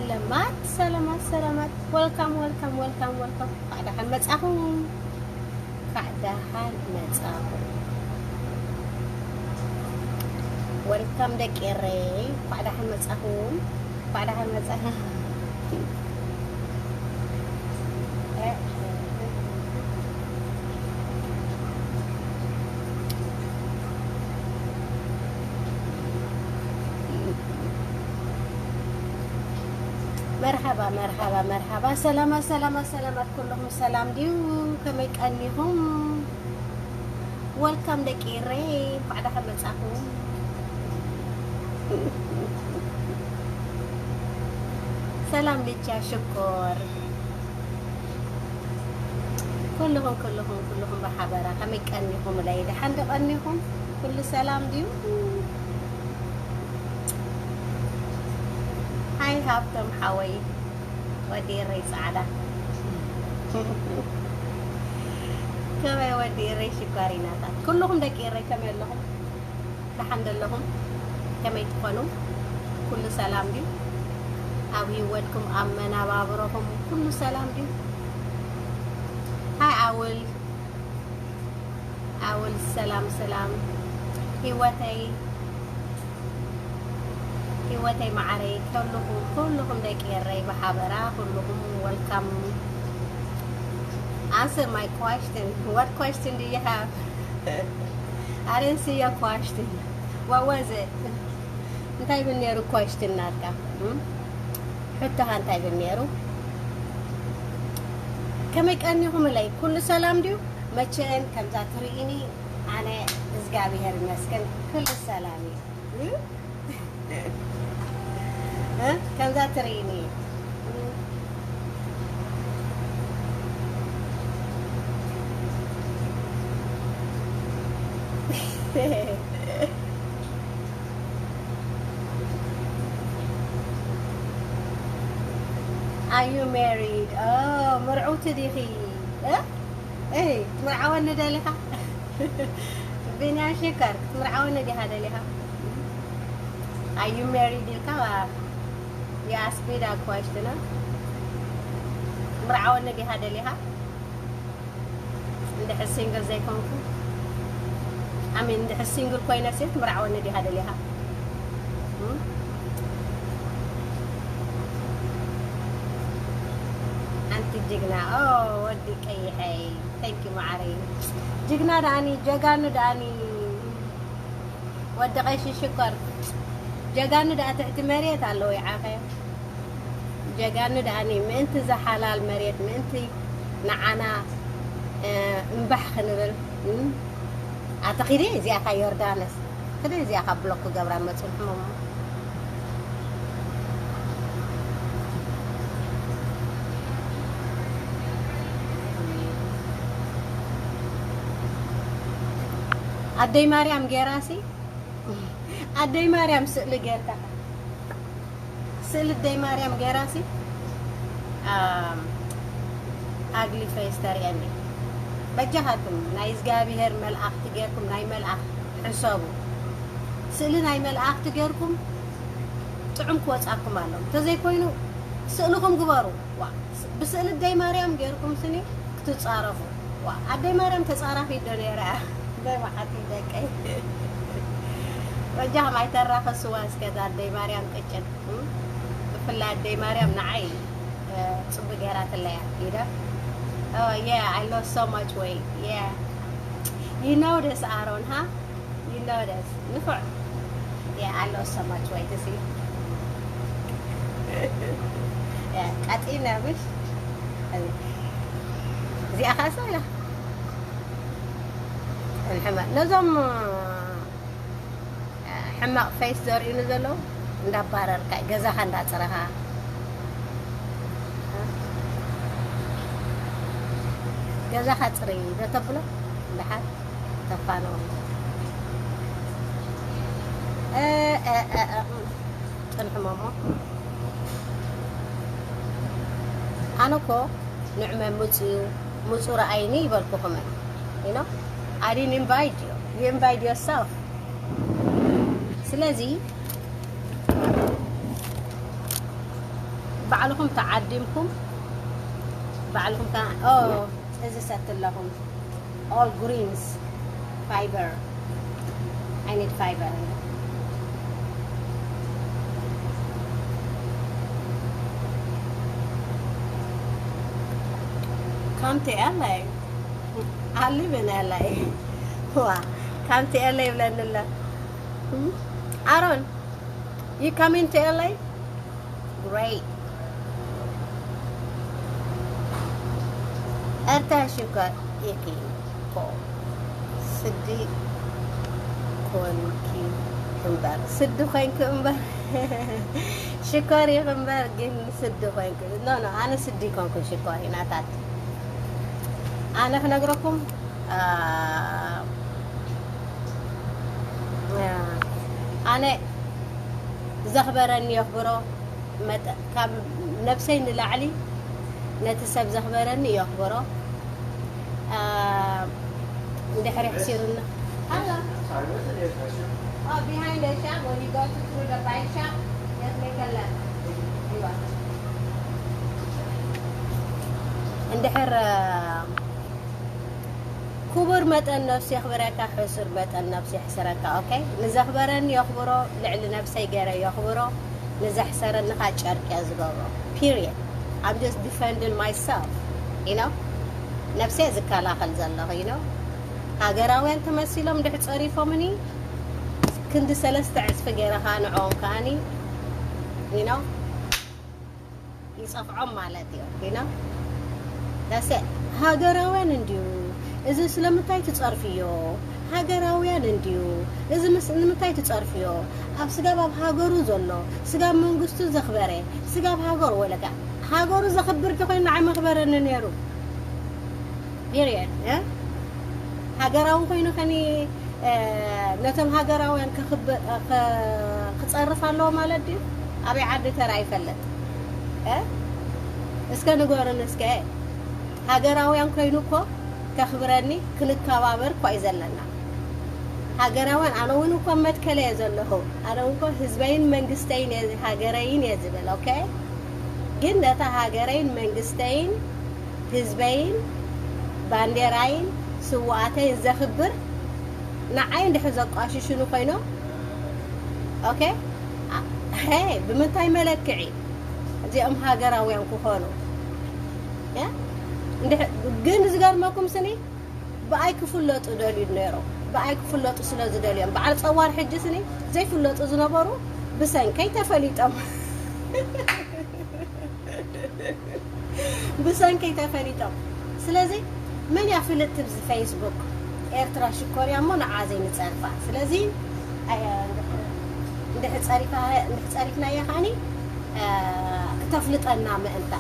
ሰላማት ሰላማት ሰላማት፣ ወልካም ወልካም ወልካም ወልካም። እንኳዕ ደሓን መጻኹም፣ እንኳዕ ደሓን መጻኹም። ወልካም ደቂ ኤረይ፣ እንኳዕ ደሓን መጻኹም፣ እንኳዕ ደሓን መጻኹም። መርሓባ መርሓባ መርሓባ። ሰላማት ሰላማት ሰላማት፣ ኩልኹም ሰላም ድዩ? ከመይ ቀኒኹም? ወልካም ደቂ ኤረይ፣ እንኳዕ ደሓን መጻኹም። ሰላም ልቻ ሽኮር፣ ኩልኹም ኩልኹም ኩልኹም ብሓበራ ከመይ ቀኒኹም? ለይ ደሓን ዶ ቀኒኹም? ኩሉ ሰላም ድዩ? ሃይ ሃብቶም ሓወይ፣ ወዲ ኤረይ ጻዕዳ። ከመይ ወዲ ኤረይ ሽኳሪናታት? ኩልኹም ደቂ ኤረይ ከመይ ኣለኹም? ደሓን ዶ ኣለኹም? ከመይ ትኾኑ? ኩሉ ሰላም ድዩ? ኣብ ህይወትኩም፣ ኣብ መናባብሮኹም ኩሉ ሰላም ድዩ? ሃይ ኣውል፣ ኣውል ሰላም ሰላም፣ ህይወተይ፣ ህይወተይ መዓረይ፣ ኩልኹም፣ ኩልኹም ደቂ ኤረይ ብሓበራ፣ ኩልኹም ወልካም። Answer my question. What question do you have? I didn't see your question. What was it? እንታይ ብል ነይሩ question ናትካ? እም? ሕቶኻ እንታይ ብል ነይሩ? ከመይ ቀኒኹም ኢለይ? ኩሉ ሰላም ድዩ? መቸም ከምዛ ትርእይኒ ኣነ እግዚኣብሔር ይመስገን ኩሉ ሰላም እዩ። እም? እ? ከምዛ ትርእይኒ። Are you married? Oh, ምርዕውቲ ዲኺ? እ? እይ፣ ክትምርዓወኒ ደሊኻ? ቢንያም ሽከር፣ ክትምርዓወኒ ዲኻ ደሊኻ? Are you married ኢልካ? You ask me that question, huh? ክትምርዓወኒ ዲኻ ደሊኻ? እንድሕር ሲንግል ዘይኮንኩ፣ I mean፣ እንድሕር ሲንግል ኮይነ ሴት ምርዓወኒ ዲኻ ደሊኻ? እም? ኣንቲ ጅግና፣ ኦ፣ ወዲ ቀይሐይ፣ thank you መዓረይ። ጅግና ዳኒ፣ ጀጋኑ ዳኒ፣ ወዲ ቀሺ ሽኮር፣ ጀጋኑ ዳ ትሕቲ መሬት ኣለዉ ይዓኸ። ጀጋኑ ደኣኒ ምእንቲ እዛ ሓላል መሬት፣ ምእንቲ ንዓና፣ እ፣ እምባሕ ክንብል፣ እም፣ ኣቲ ኺዲ እዚኣኻ ዮርዳኖስ፣ ኺዲ እዚኣኻ ብሎክ ክገብራ መጹ ሕሞሞ። ኣደይ ማርያም ጌራሲ፣ ኣደይ ማርያም ስእሊ ጌርካ፣ ስእሊ ኣደይ ማርያም ጌራሲ፣ ኣም፣ ኣግሊ ፌስ ተርእየኒ። በጃኻትኩም ናይ እግዚኣብሔር መልኣኽቲ ጌርኩም፣ ናይ መልኣኽ ሕሰቡ። ስእሊ ናይ መላእኽቲ ጌርኩም ጥዑም ክወጻኩም ኣሎ። እንተዘይኮይኑ ስእልኹም ግበሩ። ዋ፣ ብስእሊ ኣደይ ማርያም ጌርኩም ስኒ ክትጻረፉ። ዋ፣ ኣደይ ማርያም ተጻራፊት ዶ ነይራ እያ? እንታይ መዓት እዩ ደቀይ። በጃኹም ኣይተራኸስዋ እስከ እዛ ኣደይ ማርያም ቅጭን። እም? ብፍላይ ኣደይ ማርያም ንዓይ፣ እ፣ ጽቡቅ ጌራትለይ እያ። ኢዳ። Oh, yeah, I lost so much weight. Yeah. You notice, ኣሮን፣ ሃ? You notice. ንፉዕ። Yeah, I lost so much weight, you see. Yeah, ቀጢነ፣ ምሽ? እዚኣ ኸኣ ሰው ኢላ። ሕማቕ። ነዞም ሕማቕ ፌስ ዘርእዩኒ ዘለዉ እንዳባረርካ፣ ገዛኻ እንዳጽረኻ፣ ገዛኻ ጽረይ ዶ ተብሎ፣ ደሓር ተፋነዉ። እ፣ እ፣ እ፣ እ፣ ጽንሕሞሞ። ኣነ እኮ ንዕመ ምጹ፣ ምጹ ረኣይኒ ይበልኩኹም። You know? I didn't invite you. You invite yourself. ስለዚ፣ ባዕልኹም ተዓዲምኩም ባዕልኹም ከ ኦ እዚ ሰቲ ኣለኹም። All greens, fiber. I need fiber. Come to L A. I live in L A. ዋ፣ come to L A ይብለኒ ኣሎ። Hmm? ኣሮን፣ you coming to L A? Great. ኣታ ሽኮር ኢኺ እኮ ስዲ ኮንኪ እምበር፣ ስዲ ኮንኪ እምበር፣ ሽኮር ኢኺ እምበር፣ ግን ስዲ ኮንኪ። ኖ፣ ኖ፣ ኣነ ስዲ ኮንኩ ሽኮር ኢናታት። ኣነ ክነግረኩም፣ ኣ፣ ኣ፣ ኣነ ዘኽበረኒ የኽብሮ፣ መጠ-፣ ካብ ነብሰይ ንላዕሊ ነቲ ሰብ ዘኽበረኒ የኽብሮ። ኣ፣ እንድሕር የሕሲሩና። Hello. Oh, behind the shop, when you go to, through the bike shop, just make a left. You are. እንድሕር፣ ኣ፣ ክቡር መጠን ነብሱ የኽብረካ፣ ሕሱር መጠን ነብሱ የሕስረካ። ኦኬ፣ ንዘኽበረኒ የኽብሮ፣ ልዕሊ ነብሰይ ገይረ የኽብሮ፣ ንዘሕሰረኒ ኸኣ ጨርቂ እየ ዝገብሮ። Period. I'm just defending myself, you know? ነብሰይ ዝከላኸል ዘለኹ፣ you know? ሃገራውያን ተመሲሎም ድሕ ጸሪፎምኒ፣ ክንዲ ሰለስተ ዕጽፊ ገይረ ኸኣ ንዕኦም ከኣኒ፣ you know? ይጸፍዖም ማለት እዩ፣ you know? That's it. ሃገራውያን እንድዩ። እዚ ስለምንታይ ትጸርፍዮ? ሃገራውያን እንድዩ። እዚ ምስ-፣ ንምንታይ ትጸርፍዮ? ኣብ ስጋብ ኣብ ሃገሩ ዘሎ፣ ስጋብ መንግስቱ ዘኽበረ፣ ስጋብ ሃገሩ ወለጋ። ሃገሩ ዘኽብር ተኾይኑ ንዓይ መኽበረኒ ነይሩ። Period፣ እ? ሃገራዊ ኮይኑ ከኒ፣ እ፣ ነቶም ሃገራውያን ክኽብ-፣ እ፣ ኸ-፣ ክጸርፍ ኣለዎ ማለት ድዩ? ኣበይ ዓዲ ተራ ይፈልጥ? እ? እስከ ንገሩን እስከ። ሃገራውያን ኮይኑ እኮ ከኽብረኒ ክንከባበር እኮ እዩ ዘለና። ሃገራውያን፣ ኣነ እውን እኮ መትከለ እየ ዘለኹ። ኣነ እውን እኮ ህዝበይን መንግስተይን እየ፣ ሃገረይን እየ ዝብል፣ ኦኬ? ግን ነታ ሃገረይን መንግስተይን ህዝበይን ባንዴራይን ስውኣተይን ዘኽብር ንዓይ እንድሕር ዘቋሽሹኒ ኮይኖም፣ ኦኬ? አ-፣ ሄ፣ ብምንታይ መለክዒ እዚኦም ሃገራውያን ክኾኑ? ያ? እንድሕ-፣ ግን ዝገርመኩም ስኒ፣ ብኣይ ክፍለጡ ደልዩ ነይሮም። ብኣይ ክፍለጡ ስለ ዝደልዮም፣ በዓል ጸዋር ሕጂ ስኒ ዘይፍለጡ ዝነበሩ ብሰንከይ ተፈሊጦም። ብሰንከይ ተፈሊጦም። ስለዚ መን እያ ፍልጥ ትብዚ ፌስቡክ? ኤርትራ ሽኮር እያ እሞ ንዓ ዘይንጸርፋ። ስለዚ፣ ኣየ፣ እንድሕ-፣ እንድሕ ጸሪፋ-፣ እንድሕ ጸሪፍናያ ከዓኒ፣ እ፣ ክተፍልጠና ምእንታ።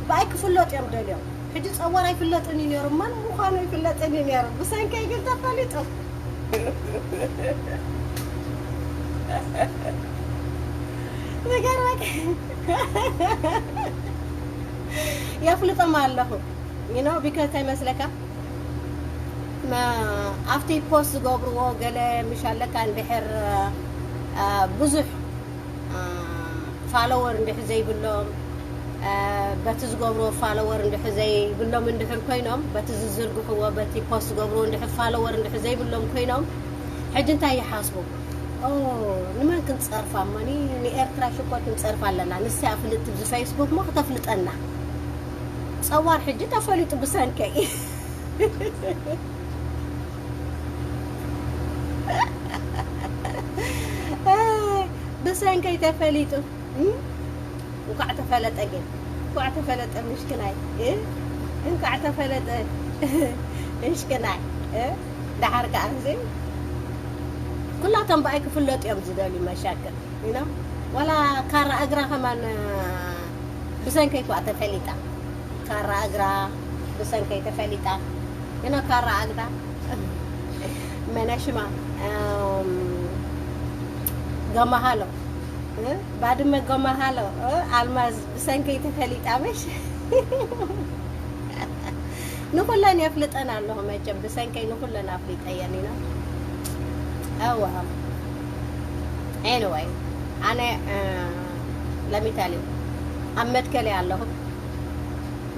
ብኣይ ክፍለጡ እዮም ደልዮም። ሕጂ ጸዋር ኣይፍለጥን እዩ ነይሩ። መን ምዃኑ ኣይፍለጥን እዩ ነይሩ። ብሰንከይ ግን ተፈሊጡ። ዝገርመካ የፍልጦም ኣለኹ። You know፣ because እንታይ መስለካ? መ-፣ ኣብቲ ፖስት ዝገብርዎ ገለ ምሽ ኣለካ እንድሕር፣ አ፣ ብዙሕ፣ አ፣ ፋሎወር እንድሕር ዘይብሎም፣ አ፣ በቲ ዝገብርዎ ፋሎወር እንድሕር ዘይብሎም እንድሕር ኮይኖም፣ በቲ ዝዝርግሕዎ፣ በቲ ፖስት ዝገብርዎ እንድሕር ፋሎወር እንድሕር ዘይብሎም ኮይኖም፣ ሕጂ እንታይ ይሓስቡ? ኦ፣ ንመን ክንጸርፋ እሞ፣ ኒ-፣ ንኤርትራ ሽኮር ክንጸርፋ ኣለና። ንሳ እያ ፍልጥቲ ብዚ ፌስቡክ እሞ ክተፍልጠና። ጸዋር ሕጂ ተፈሊጡ ብሰንከይ። ብሰንከይ ተፈሊጡ። እም? እንኳዕ ተፈለጠ ግን። እንኳዕ ተፈለጠ ምሽክናይ። እ? እንኳዕ ተፈለጠ ምሽክናይ። እ? ደሓር ከኣ እዚ ኩላቶም ብኣይ ክፍለጡ እዮም ዝደልዩ መሻክል። You know? ዋላ ካራ እግራ ከማን ብሰንከይ እኳ ተፈሊጣ። ካራ እግራ ብሰንከይ ተፈሊጣ። You know፣ ካራ እግራ መነሽማ፣ እም፣ ገማሃሎ፣ እ? ባድመ ገማሃሎ፣ እ? ኣልማዝ ብሰንከይ ተፈሊጣ መሽ። ንኹለን የፍልጠን ኣለኹ መቸም፣ ብሰንከይ ንኹለን ኣፍሊጠየን ኢና። እዋ። Anyway፣ ኣነ፣ እ፣ let me tell you፣ ኣብ መትከለይ ኣለኹ።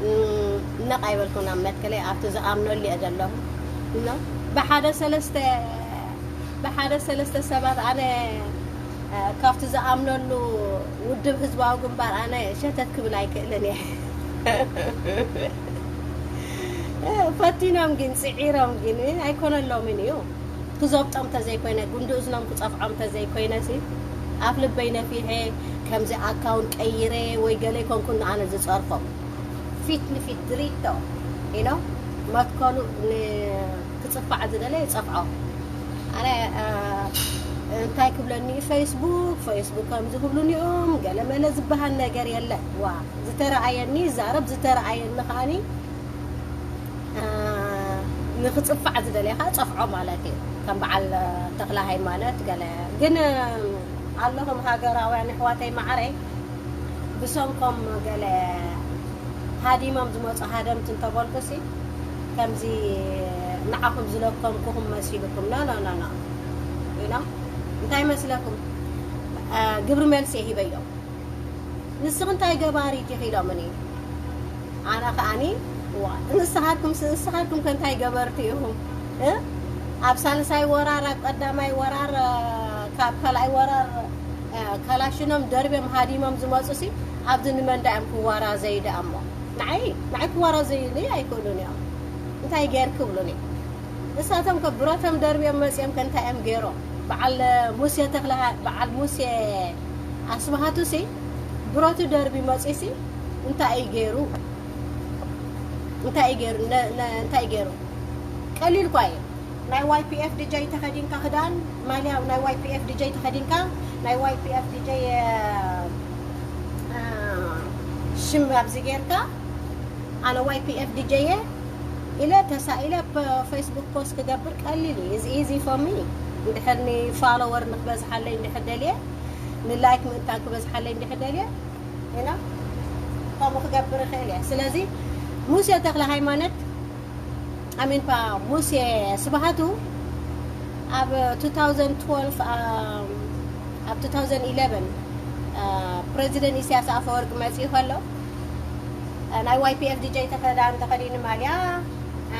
እም፣ ነቕ ኣይበልኩን። ኣብ መትከለይ ኣብቲ ዝኣምነሉ እየ ዘለኹ። እና ብሓደ ሰለስተ፣ ብሓደ ሰለስተ ሰባት ኣነ፣ እ፣ ካብቲ ዝኣምነሉ ውድብ ህዝባዊ ግንባር ኣነ ሸተት ክብል ኣይክእልን እየ። እ፣ ፈቲኖም ግን፣ ጽዒሮም ግን ኣይኮነሎምን እዩ። ክዘብጦም ተዘይኮይነ፣ ጉንዲ እዝኖም ክጸፍዖም ተዘይኮይነ ሲ፣ ኣፍ ልበይ ነፊሐ፣ ከምዚ ኣካውንት ቀይረ ወይ ገለ ይኮንኩን ኣነ ዝጸርፎም። ፊት ንፊት ድሪቶ፣ you know፣ መትከሉ ን-፣ ክጽፋዕ ዝደለ ይጸፍዖ። ኣነ፣ እ፣ እንታይ ክብለኒ፣ ፌስቡክ፣ ፌስቡክ ከምዚ ክብሉኒ እዮም፣ ገለ መለ ዝበሃል ነገር የለ። ዋ፣ ዝተረኣየኒ ይዛረብ፣ ዝተረኣየኒ ከኣኒ፣ እ፣ ንኽጽፋዕ ዝደለ ከኣ ጸፍዖ ማለት እዩ። ከም በዓል ተኽለ ሃይማኖት ገለ። ግን፣ እ፣ ኣለኹም ሃገራውያን ኣሕዋተይ ማዕረይ፣ ብሰንኮም ገለ ሃዲሞም ዝመጹ ሃደምቲ እንተበልኩሲ፣ ከምዚ ንዓኹም ዝለከምኩኹም መሲልኩም። ኖ፣ ኖ፣ ኖ፣ ኖ። You know? እንታይ መስለኩም? እ፣ ግብሪ መልሲ እየ ሂበዮም። ንስኺ እንታይ ገባሪት ኢኺ ኢሎምኒ። ኣነ ከኣኒ፣ ዋ፣ ንስኻትኩም ስ-፣ ንስኻትኩም ከ እንታይ ገበርቲ ኢኹም? እ? ኣብ ሳልሳይ ወራር፣ ኣብ ቀዳማይ ወራር፣ እ፣ ካብ ካልኣይ ወራር፣ እ፣ ካላሽኖም ደርብዮም ሃዲሞም ዝመጹሲ፣ ኣብዚ ንመን ደኣ እዮም ክዋራዘዩ ደኣ እሞ? ንዓይ፣ ንዓይ ክዋራዘዩኒ ኣይክእሉን እዮም። እንታይ ጌርኪ ይብሉኒ። ንሳቶም ከ ብረቶም ደርብዮም መጺኦም ከ እንታይ እዮም ገይሮም? በዓል ሙሴ ተኽለ፣ በዓል ሙሴ ኣስብሃቱ ሲ ብረቱ ደርቢ መጺ ሲ እንታይ እዩ ገይሩ? እንታይ እዩ ገይሩ? ነ-፣ ነ-፣ እንታይ እዩ ገይሩ? ቀሊል እኳ እዩ። ናይ ዋይ ፒ ኤፍ ዲ ጀይ ተኸዲንካ ክዳን፣ ማልያ ናይ ዋይ ፒ ኤፍ ዲ ጀይ ተኸዲንካ፣ ናይ ዋይ ፒ ኤፍ ዲ ጀይ፣ እ፣ እ፣ ሽም ኣብዚ ጌርካ፣ ኣነ ዋይ ፒ ኤፍ ዲ ጀይ እየ ኢለ ተሳኢለ ፐ-፣ ፌስቡክ ፖስት ክገብር ቀሊል እዩ። እዚ ኢዚ ፎር ሚ። እንድሕር ኒ ፋሎወር ንክበዝሓለይ እንድሕር ደልየ፣ ንላይክ ምእንታን ክበዝሓለይ እንድሕር ደልየ፣ you know፣ ከምኡ ክገብር እኽእል እየ። ስለዚ ሙሴ ተኽለ ሃይማኖት፣ ኣሚን ፓ ሙሴ ስብሃቱ ኣብ two thousand twelve፣ ኣ፣ ኣብ two thousand eleven፣ ኣ፣ ፕሬዚደንት ኢሳያስ ኣፈወርቂ መጺኡ ከሎ፣ ኣ፣ ናይ ዋይ ፒ ኤፍ ዲ ጀይ ተኸዳን ተኸዲኑ ማልያ፣ ኣ፣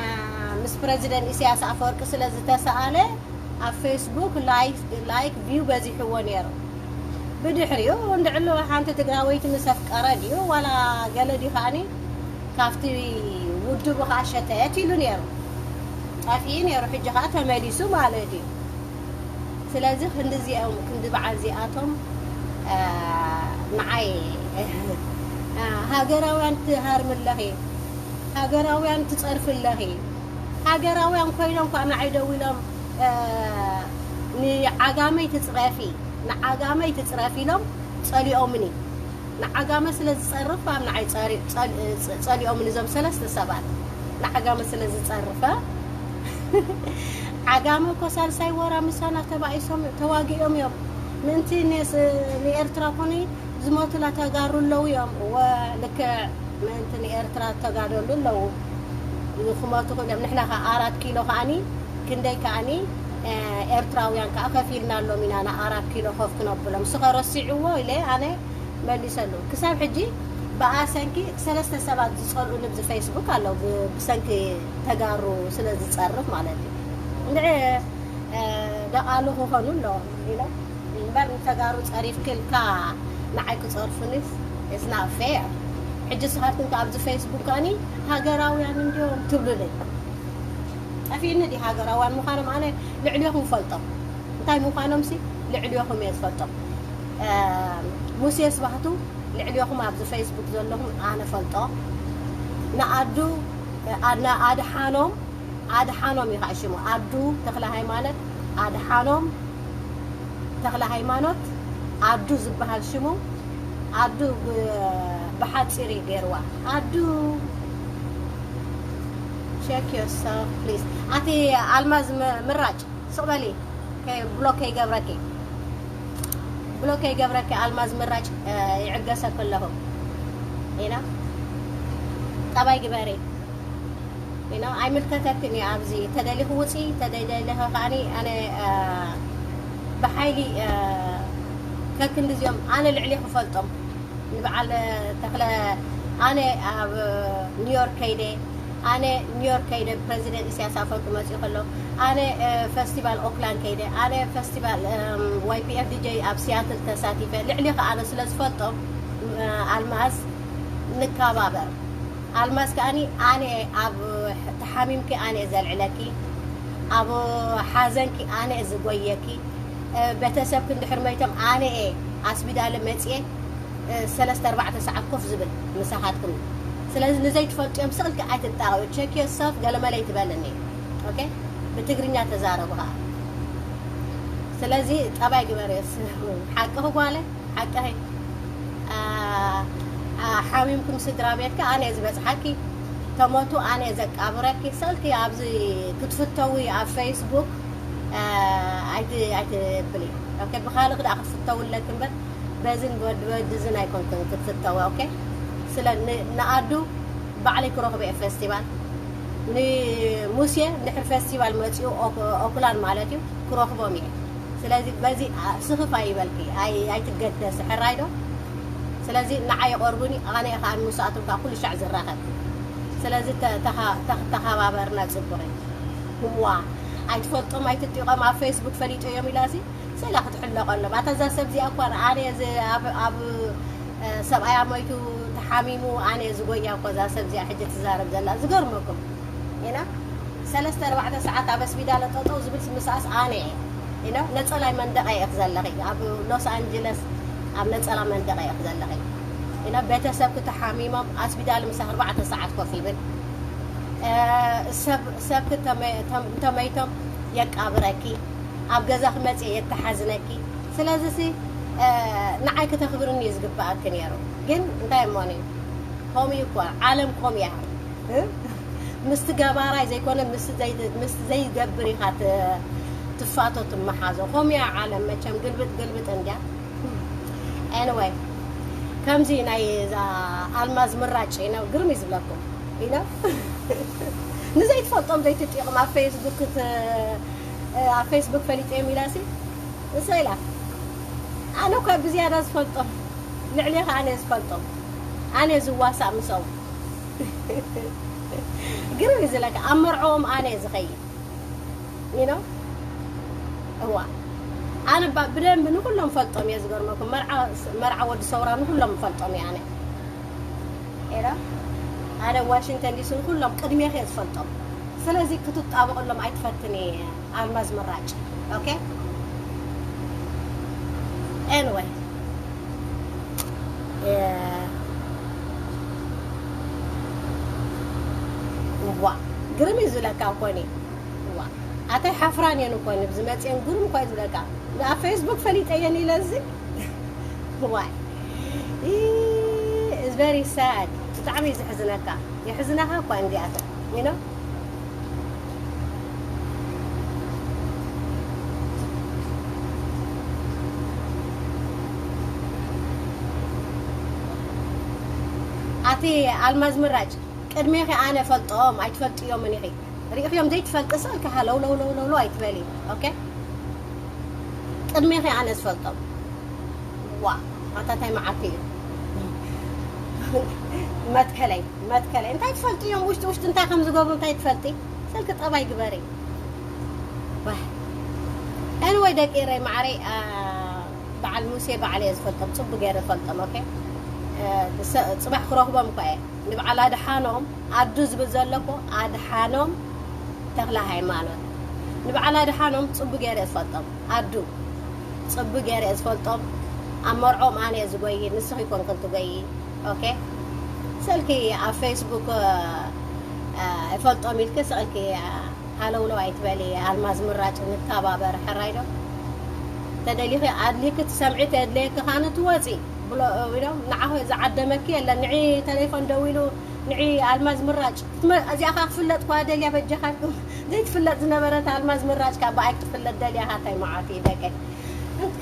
ምስ ፕሬዚደንት ኢሳያስ ኣፈወርቂ ስለ ዝተሰኣለ፣ ኣብ ፌስቡክ ላይክ፣ ላይክ ቪው በዚሕዎ ነይሩ። ብድሕሪኡ እንድዕሎ ሓንቲ ትግራወይቲ ምስ ኣፍቀረ ድዩ ዋላ ገለ ድዩ ከኣኒ ካብቲ ውድቡ ከኣ ሸተት ኢሉ ነይሩ። ጠፊኡ ነይሩ፣ ሕጂ ከኣ ተመሊሱ ማለት እዩ። ስለዚ ክንዲ እዚኦም፣ ክንዲ በዓል እዚኣቶም፣ እ፣ ንዓይ፣ እ፣ ሃገራውያን ትሃርሚ ኣለኺ፣ ሃገራውያን ትጸርፊ ኣለኺ። ሃገራውያን ኮይኖም እኳ ንዓይ ደዊሎም፣ እ፣ ንዓጋመይ ትጽረፊ፣ ንዓጋመይ ትጽረፊ ኢሎም ጸሊኦምኒ። ንዓጋመ ስለ ዝጸርፍ ኣብ ንዓይ ጸሪ-፣ ጸል-፣ ጸ-፣ ጸሊኦምኒ እዞም ሰለስተ ሰባት። ንዓጋመ ስለ ዝጸርፈ፣ ዓጋመ እኮ ሳልሳይ ወራ ምሳና ተባኢሶም ተዋጊኦም እዮም። ምእንቲ ንስ-፣ ንኤርትራ ኮነ ዝሞቱላ ተጋሩ ኣለዉ እዮም። እወ፣ ልክዕ፣ ምእንቲ ንኤርትራ ተጋደሉ ኣለዉ። ክሞቱ ክእሎም። ንሕና ከኣ ኣራት ኪሎ ከኣኒ፣ ክንደይ ከኣኒ፣ እ፣ ኤርትራውያን ከኣ ከፊልናሎም ኢና፣ ንኣራት ኪሎ ኮፍ ክነብሎም። ንሱ ከ ረሲዕዎ ኢለ ኣነ መሊሰሉ። ክሳብ ሕጂ ብኣ ሰንኪ ሰለስተ ሰባት ዝጸልኡኒ ብዚ ፌስቡክ ኣለዉ፣ ብ-፣ ብሰንኪ ተጋሩ ስለ ዝጸርፍ ማለት እዩ። እንድዒ፣ እ፣ ደቓሉ ክኾኑ ኣለዎም ኢሎም። እምበር ንተጋሩ ጸሪፍክልካ ንዓይ ክጸርፉኒስ it's not fair። ሕጂ ንስኻትኩም ከኣ ኣብዚ ፌስቡክ ከኣኒ ሃገራውያን እንድዮም ትብሉለይ። ጠፊእኒ ድዩ ሃገራውያን ምዃኖም? ኣነ ልዕሌኹም እፈልጦም። እንታይ ምዃኖምሲ ልዕሌኹም እየ ዝፈልጦም። እ፣ ሙሴ ስባህቱ ልዕሌኹም ኣብዚ ፌስቡክ ዘለኹም ኣነ ፈልጦ። ንኣዱ፣ እ፣ ንኣድሓኖም ኣድሓኖም እዩ ከዓ ሽሙ። ኣዱ ተኽለ ሃይማኖት፣ ኣድሓኖም ተኽለ ሃይማኖት፣ ኣዱ ዝበሃል ሽሙ። ኣዱ ብ-፣ ብሓፂር እዩ ገይርዋ። ኣዱ፣ check yourself please። ኣቲ ኣልማዝ ም-፣ ምራጭ፣ ስቕ በሊ፣ ከይ-፣ ብሎክ ከይገብረኪ። ብሎክ ከይገብረኪ ኣልማዝ ምራጭ፣ እ፣ ይዕገሰኪ ኣለኹ። ኢና፣ ጠባይ ግበሪ። You know፣ ኣይምልከተክን እዩ ኣብዚ። ተደሊኹ ውፂ፣ ተደሊኹ ከዓኒ ኣነ፣ እ፣ ብሓይሊ፣ እ፣ ከክንድዚኦም ኣነ ልዕሊ ክፈልጦም። ንበዓል ተኽለ ኣነ ኣብ ኒውዮርክ ከይደ ኣነ ኒውዮርክ ከይደ ፕሬዚደንት ኢሳያስ ኣፈወርቂ መፅኡ ከሎ ኣነ ፈስቲቫል ኦክላንድ ከይደ ኣነ ፈስቲቫል ዋይፒኤፍ ዲጄ ኣብ ሲያትል ተሳቲፈ ልዕሊ ከኣነ ስለ ዝፈልጦም ኣልማዝ ንከባበር ኣልማዝ ከኣኒ ኣነ ኣብ ተሓሚምኪ ኣነ ዘልዕለኪ ኣብ ሓዘንኪ ኣነ ዝጎየኪ ቤተሰብኪ እንድሕር መይቶም ኣነ ኣስቢዳለ መፅየ ሰለስተ ኣርባዕተ ሰዓት ኮፍ ዝብል ምሳኻትኩም ስለዚ ንዘይትፈልጥዮም ስቕልኪ ኣይትጣቐዩ ቸክ ዮርሰልፍ ገለመለ ይትበልኒ ኦኬ ብትግርኛ ተዛረቡ ከዓ ስለዚ ጠባይ ግበርዮ ሓቅኺ ጓለ ሓቅኺ ሓሚምኩም ስድራ ቤትኪ ኣነ ዝበፅሓኪ ተሞቱ ኣነ ዘቃብረኪ ስቕልኪ ኣብዚ ክትፍተዊ ኣብ ፌስቡክ ኣይትብሊ ብካልእ ክዳ ክትፍተውለኪ እምበር በዝን ወዲ ወዲ ዝን ኣይኮንክን ክትፍተወ ኦኬ ስለ ንኣዱ ባዕለይ ክረኽቦ እየ ፌስቲቫል ንሙሴ እንድሕር ፌስቲቫል መፂኡ ኦክላንድ ማለት እዩ ክረኽቦም እየ ስለዚ በዚ ስኽፍ ኣይበልኪ ኣይትገደሲ ሕራይ ዶ ስለዚ ንዓይ የቐርቡኒ ኣነ ከዓ ንሳቶም ከዓ ኩሉ ሻዕ ዝራኸብ ስለዚ ተኸባበርና ፅቡቕ እዩ ዋ ኣይትፈልጦም ኣይትጢቖም ኣብ ፌስቡክ ፈሊጦ እዮም ኢላሲ ስእላ ክትሕለቐሎም ኣታ እዛ ሰብ እዚኣ እኳ ኣነ ኣብ ሰብኣያ ሞይቱ ተሓሚሙ ኣነ ዝጎያ እኮ እዛ ሰብ እዚኣ ሕጂ ትዛረብ ዘላ ዝገርመኩም ኢና ሰለስተ ኣርባዕተ ሰዓት ኣብ ኣስቢዳለ ጠጠው ዝብል ምስኣስ ኣነ እየ ነፀላይ መንደቀ እየ ዘለኺ ኣብ ሎስ ኣንጀለስ ኣብ ነፀላ መንደቀ እየ ዘለኺ ኢና ቤተሰብ ክተሓሚሞም ኣስቢዳለ ምስ ኣርባዕተ ሰዓት ኮፍ ይብል ሰብ እንተመይቶም የቃብረኪ ኣብ ገዛ ክመፅእ የተሓዝነኪ ስለዚ ሲ ንዓይ ክተኽብርኒ እዩ ዝግባኣኪ ነይሩ ግን እንታይ እሞኒ ከምኡ እኮ ዓለም ከምኡ እያ ምስቲ ገባራይ ዘይኮነ ምስቲ ዘይገብር ኢኻ ትፋቶ ትመሓዞ ከምኡ እያ ዓለም መቸም ግልብጥ ግልብጥ እንድያ anyway ከምዚ ናይ እዛ ኣልማዝ ምራጭ ግርም እዩ ዝብለኩም ንዘይትፈልጦም ዘይትጢቕም ኣብ ፌስቡክ ኣብ ፌስቡክ ፈሊጦም ኢላሲ እሰ ኢላ ኣነ እኳ ብዝያዳ ዝፈልጦም ልዕሊ ከ ኣነ ዝፈልጦም ኣነ ዝዋሳእ ምሰው ግርም እዩ ዝለካ ኣብ መርዕኦም ኣነ ዝኸይድ you know እዋ ኣነ ብደንብ ንኩሎም ፈልጦም እየ ዝገርመኩም መርዓ ወዲ ሰውራ ንኩሎም ፈልጦም እየ ኣነ ኤራ ኣነ ዋሽንግተን ዲሲ ንኩሎም ቅድሜኸ ዝፈልጦም ስለዚ ክትጣበቀሎም ኣይትፈትን እየ ኣልማዝ ምራጭ okay anyway ዋ ግርም እዩ ዝብለካ ኮኒ ዋ ኣታይ ሓፍራን እየን እኮ ንብዚ መፅየን ግርም እኳ እዩ ዝብለካ ኣብ ፌስቡክ ፈሊጠ እየን ኢለ እዚ ዋይ is very sad ብጣዕሚ እዩ ዝሕዝነካ የሕዝነካ እኳ እንዲኣተ you know ኣቲ ኣልማዝ ምራጭ ቅድሜኺ ኣነ ፈልጦም ኣይትፈልጥዮምን ኢኺ ርኢኽዮም ዘይትፈልጢ ሰብ ከሃ ለው ለው ለው ለው ለው ኣይትበሊ okay ቅድሜኺ ኣነ ዝፈልጦም ዋ ኣታ እንታይ መዓልቲ እዩ መትከለይ መትከለይ እንታይ ትፈልጥዮም ውሽጢ ውሽጢ እንታይ ከም ዝገብሩ እንታይ ትፈልጢ ስልኪ ጠባይ ግበሪ anyway ደቂ ኤረይ ማዕረይ በዓል ሙሴ በዓል እየ ዝፈልጦም ፅቡ ገይረ ዝፈልጦም okay ፅባሕ ክረኽቦም እኳ እየ ንበዓል ኣድሓኖም ኣዱ ዝብል ዘሎ እኮ ኣድሓኖም ተኽለ ሃይማኖት ንበዓል ኣድሓኖም ፅቡ ገይረ እየ ዝፈልጦም ኣዱ ፅቡ ገይረ እየ ዝፈልጦም ኣብ መርዖም ኣነ እየ ዝጎይ ንስኺ ይኮንክን ትጎይ okay ስልኪ ኣብ ፌስቡክ እፈልጦም ኢልኪ ስቕልኪ ሃለውለው ኣይትበሊ ኣልማዝ ምራጭ ንተባበር ሕራይ ዶ ተደሊኺ ኣድሊኪ ትሰምዒ ተየድለየኪ ካነ ትወፂ ብሎ ኢሎም ንዓኹ ዝዓደመኪ የለን ንዒ ተሌፎን ደዊሉ ንዒ ኣልማዝ ምራጭ እዚኣ ካ ክፍለጥ ኳ ደልያ በጃኻልኩም ዘይትፍለጥ ዝነበረት ኣልማዝ ምራጭ ካብ ብኣይ ክትፍለጥ ደልያ ሃታይ መዓት እዩ ደቀይ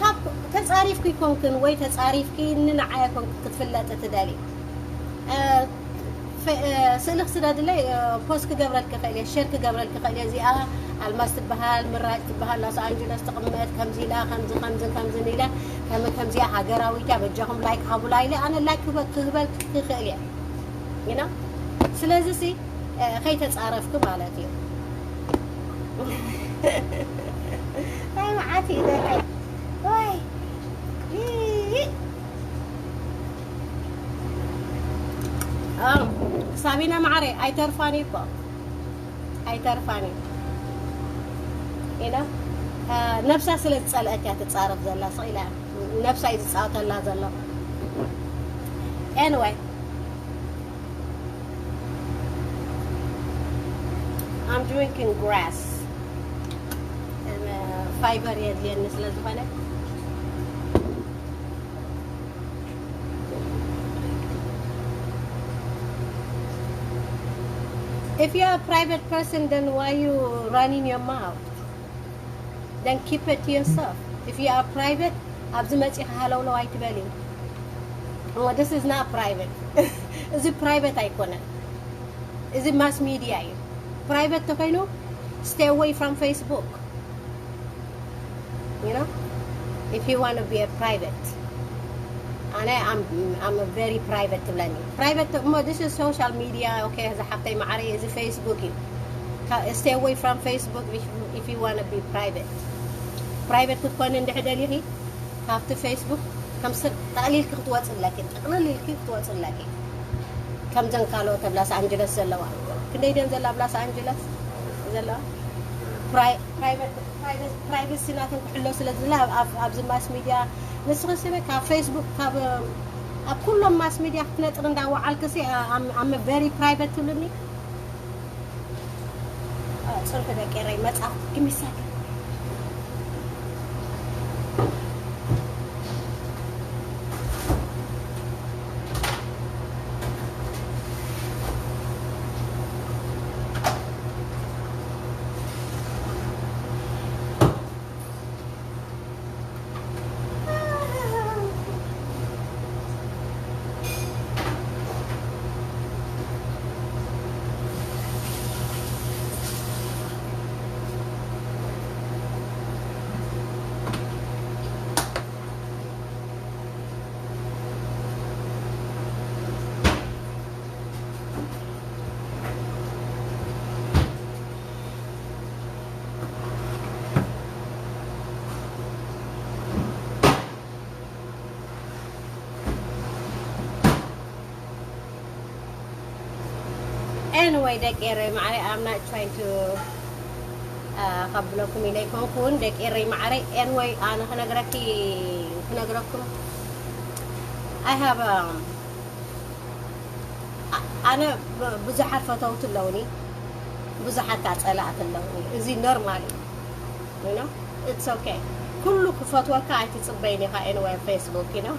ካብ ተፃሪፍኪ ይኮንክን ወይ ተፃሪፍኪ ንንዓየ ኮንክ ክትፍለጥ ትደሊ ፈ- እ፣ ስእሊ ክስደድለይ፣ እ፣ ፖስት ክገብረልኪ ክእል እየ፣ ሼር ክገብረልኪ ክእል እየ። እዚኣ ኣልማዝ ትበሃል፣ ምራጭ ትበሃል፣ ሎስ ኣንጀለስ ትቕመጥ፣ ከምዚ ኢላ፣ ከምዚ፣ ከምዚ፣ ከምዚ ኢላ፣ ከም-፣ ከምዚኣ ሃገራዊት እያ፣ በጃኹም ላይክ ሃቡላ ኢለ፣ ኣነ ላይክ ክበ-፣ ክህበልኪ ክኽእል እየ። You know? ስለዚ ሲ፣ እ፣ ከይተጻረፍኪ ማለት እዩ። ኣይ፣ መዓት እዩ ደቀይ። ወይ። ይይ። ኣም፣ ሳቢና ማዕረ ኣይተርፋን እዩ እኮ። ኣይተርፋን እዩ። ኢላ፣ እ፣ ነብሳ ስለ ዝጸልአት እያ ትጻረፍ ዘላ፣ ስቕ ኢላ። ነብሳ እዩ ዝጻወተላ ዘሎ። Anyway, I'm drinking grass. እ፣ ፋይበር የድልየኒ ስለ ዝኾነ። If you are a private person, then why you running your mouth? Then keep it to yourself. If you are private, ኣብዚ መጺኻ ሃለውለው ኣይትበሊ። Oh, this is not private. እዚ ፕራይቬት ኣይኮነን። እዚ ማስ ሚድያ እዩ። ፕራይቬት ተኾይኑ፣ stay away from Facebook. You know? If you want to be a private. ኣነ I'm, I'm a very private ትብለኒ። ፕራይቬት እሞ this is social media. Okay፣ እዚ ሓፍተይ ማዕረይ፣ እዚ ፌስቡክ እዩ። Stay away from Facebook if, if you want to be private. ፕራይቬት ክትኮኒ እንድሕር ደሊኺ፣ ካብቲ ፌስቡክ ከም ስር ጠቕሊልኪ ክትወፂ ኣለኪ፣ ጥቕልል ኢልኪ ክትወፂ ኣለኪ። ከምዘን ካልኦት ኣብ ላስ ኣንጀለስ ዘለዋ፣ ክንደይ ድየን ዘላ ኣብ ላስ ኣንጀለስ ዘለዋ? ፕራይ-፣ ፕራይቬት፣ ፕራይቬት፣ ፕራይቬሲ ናተን ክሕሎ ስለ ዝላ ኣብ፣ ኣብ፣ ኣብዚ ማስ ሚድያ ንስኺ ስለ ካብ ፌስቡክ፣ ካብ፣ ኣብ ኩሎም ማስ ሚድያ ክትነጥሪ እንዳወዓልክሲ፣ ኣም፣ ኣም ቨሪ ፕራይቬት ትብልኒ። ጽንሒ ደቂ ኤረይ መጻፍ ግሚሳክ። Anyway ደቂ ኤረይ ማዕረይ፣ I'm not trying to ከብለኩም ኢለ ኣይኮንኩን ደቂ ኤረይ ማዕረይ። Anyway ኣነ ክነግረኪ፣ ክነግረኩም፣ I have, um, ኣነ ብዙሓት ፈተውቲ ኣለውኒ፣ ብዙሓት ከዓ ጸላእቲ ኣለውኒ። እዚ ኖርማል እዩ። You know? It's okay. ኩሉ ክፈትወካ ኣይትጽበይን ኢኻ። Anyway Facebook, you know?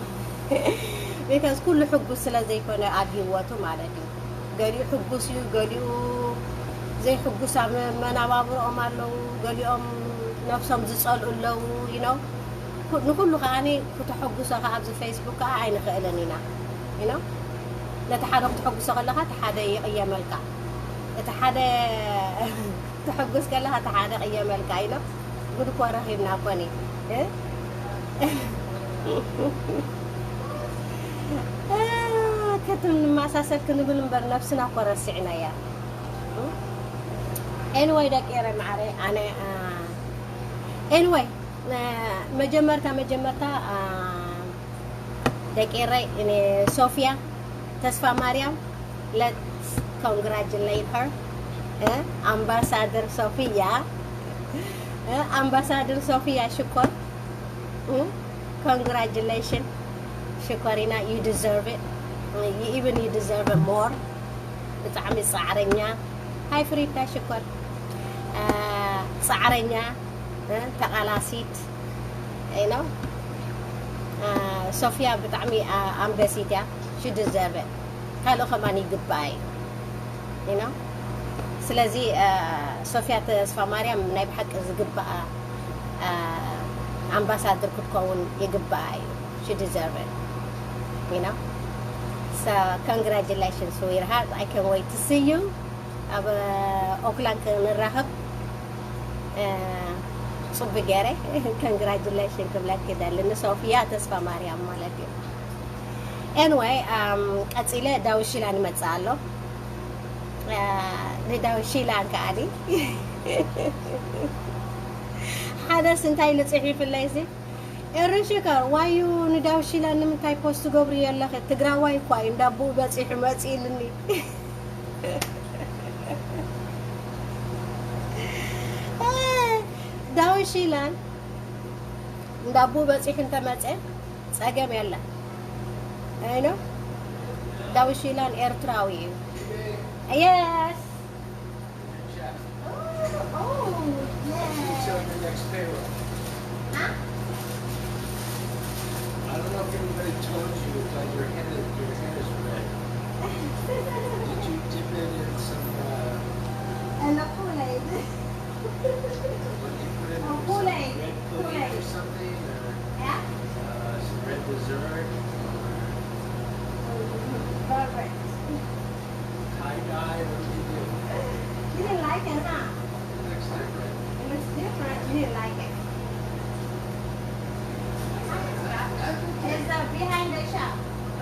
Because ኩሉ ሕጉስ ስለ ዘይኮነ ኣብ ህይወቱ ማለት እዩ። ገሊኡ ሕጉስ እዩ፣ ገሊኡ ዘይሕጉስ ኣብ መናባብሮኦም ኣለዉ፣ ገሊኦም ነብሶም ዝጸልኡ ኣለዉ። You know? ኩ-፣ ንኩሉ ከዓኒ ክተሐጉሶ ከኣ ኣብዚ ፌስቡክ ከኣ ኣይንኽእልን ኢና። You know? ነቲ ሓደ ክተሐጉሶ ከለኻ እቲ ሓደ ይቕየመልካ። እቲ ሓደ ትሕጉስ ከለኻ እቲ ሓደ ቅየመልካ ኢሎ ጉድ እኮ ረኺብና እኮ ኒ። እ? እ፣ ከትም ንመሳሰል ክንብል እምበር ነብስና እኮ ረሲዕናያ። Anyway ደቂ ኤረ ማዕረ ኣነ፣ እ፣ anyway፣ እ፣ መጀመርታ መጀመርታ፣ እ፣ ደቂ ኤረይ፣ እኔ ሶፊያ ተስፋ ማርያም፣ let's congratulate her። እ፣ ኣምባሳደር ሶፊያ፣ እ፣ ኣምባሳደር ሶፊያ ሽኮር፣ እ፣ congratulation ሽኮሪና፣ you deserve it። You even you deserve it more። ብጣዕሚ ጻዕረኛ። ሃይ ፍሪዳ ሽኮር፣ እ፣ ጻዕረኛ፣ እ፣ ተቓላሲት፣ you know፣ እ፣ ሶፊያ ብጣዕሚ፣ እ፣ ኣንበሲት እያ። She deserve it። ካልእ ከማን ይግባኣ እዩ። You know? ስለዚ፣ እ፣ ሶፊያ ተስፋ ማርያም ናይ ብሓቂ ዝግባኣ፣ እ፣ ኣምባሳደር ክትከውን ይግባኣ እዩ። She deserve it። You know? So, congratulations, sweetheart. I can't wait to see you. ኣብ ኦክላንድ ክንራኸብ፣ እ፣ ጽቡቅ ገይረ። Congratulations ክብለኪ ደሊ፣ ንሶፊያ ተስፋ ማርያም ማለት እዩ። Anyway, um፣ ቀጺለ ዳዊት ሺላን ይመጽእ ኣሎ። እ፣ ንዳዊት ሺላን ከኣኒ ሓደስ እንታይ ኢሉ ጽሒፉለይ እዚ? ኤሪ ሽከር፣ ዋዩ ንዳዊት ሺላን ንምንታይ ፖስት ትገብርዮ ኣለኺ? ትግራዋይ እኳ እዩ፣ እንዳቦኡ በጺሑ መጺኡ ኢሉኒ። ዳዊት ሺላን እንዳቦኡ በጺሑ እንተመጸ ጸገም የለን። ኣይ ኖ፣ ዳዊት ሺላን ኤርትራዊ እዩ። የስ። Oh, oh, yeah. It's on the next payroll. Huh? I don't know if anybody told you, but your head is, your head is red. Did you dip it in some, uh, And the Kool-Aid. What you put in Oh, there, some Kool-Aid. Red Kool-Aid or Kool-Aid. Something, or, Yeah? Uh, some red dessert, or Perfect. Tie dye, what did you do? You didn't like it, huh? It looks different. It looks different. You didn't like it. It's, uh, behind the shop.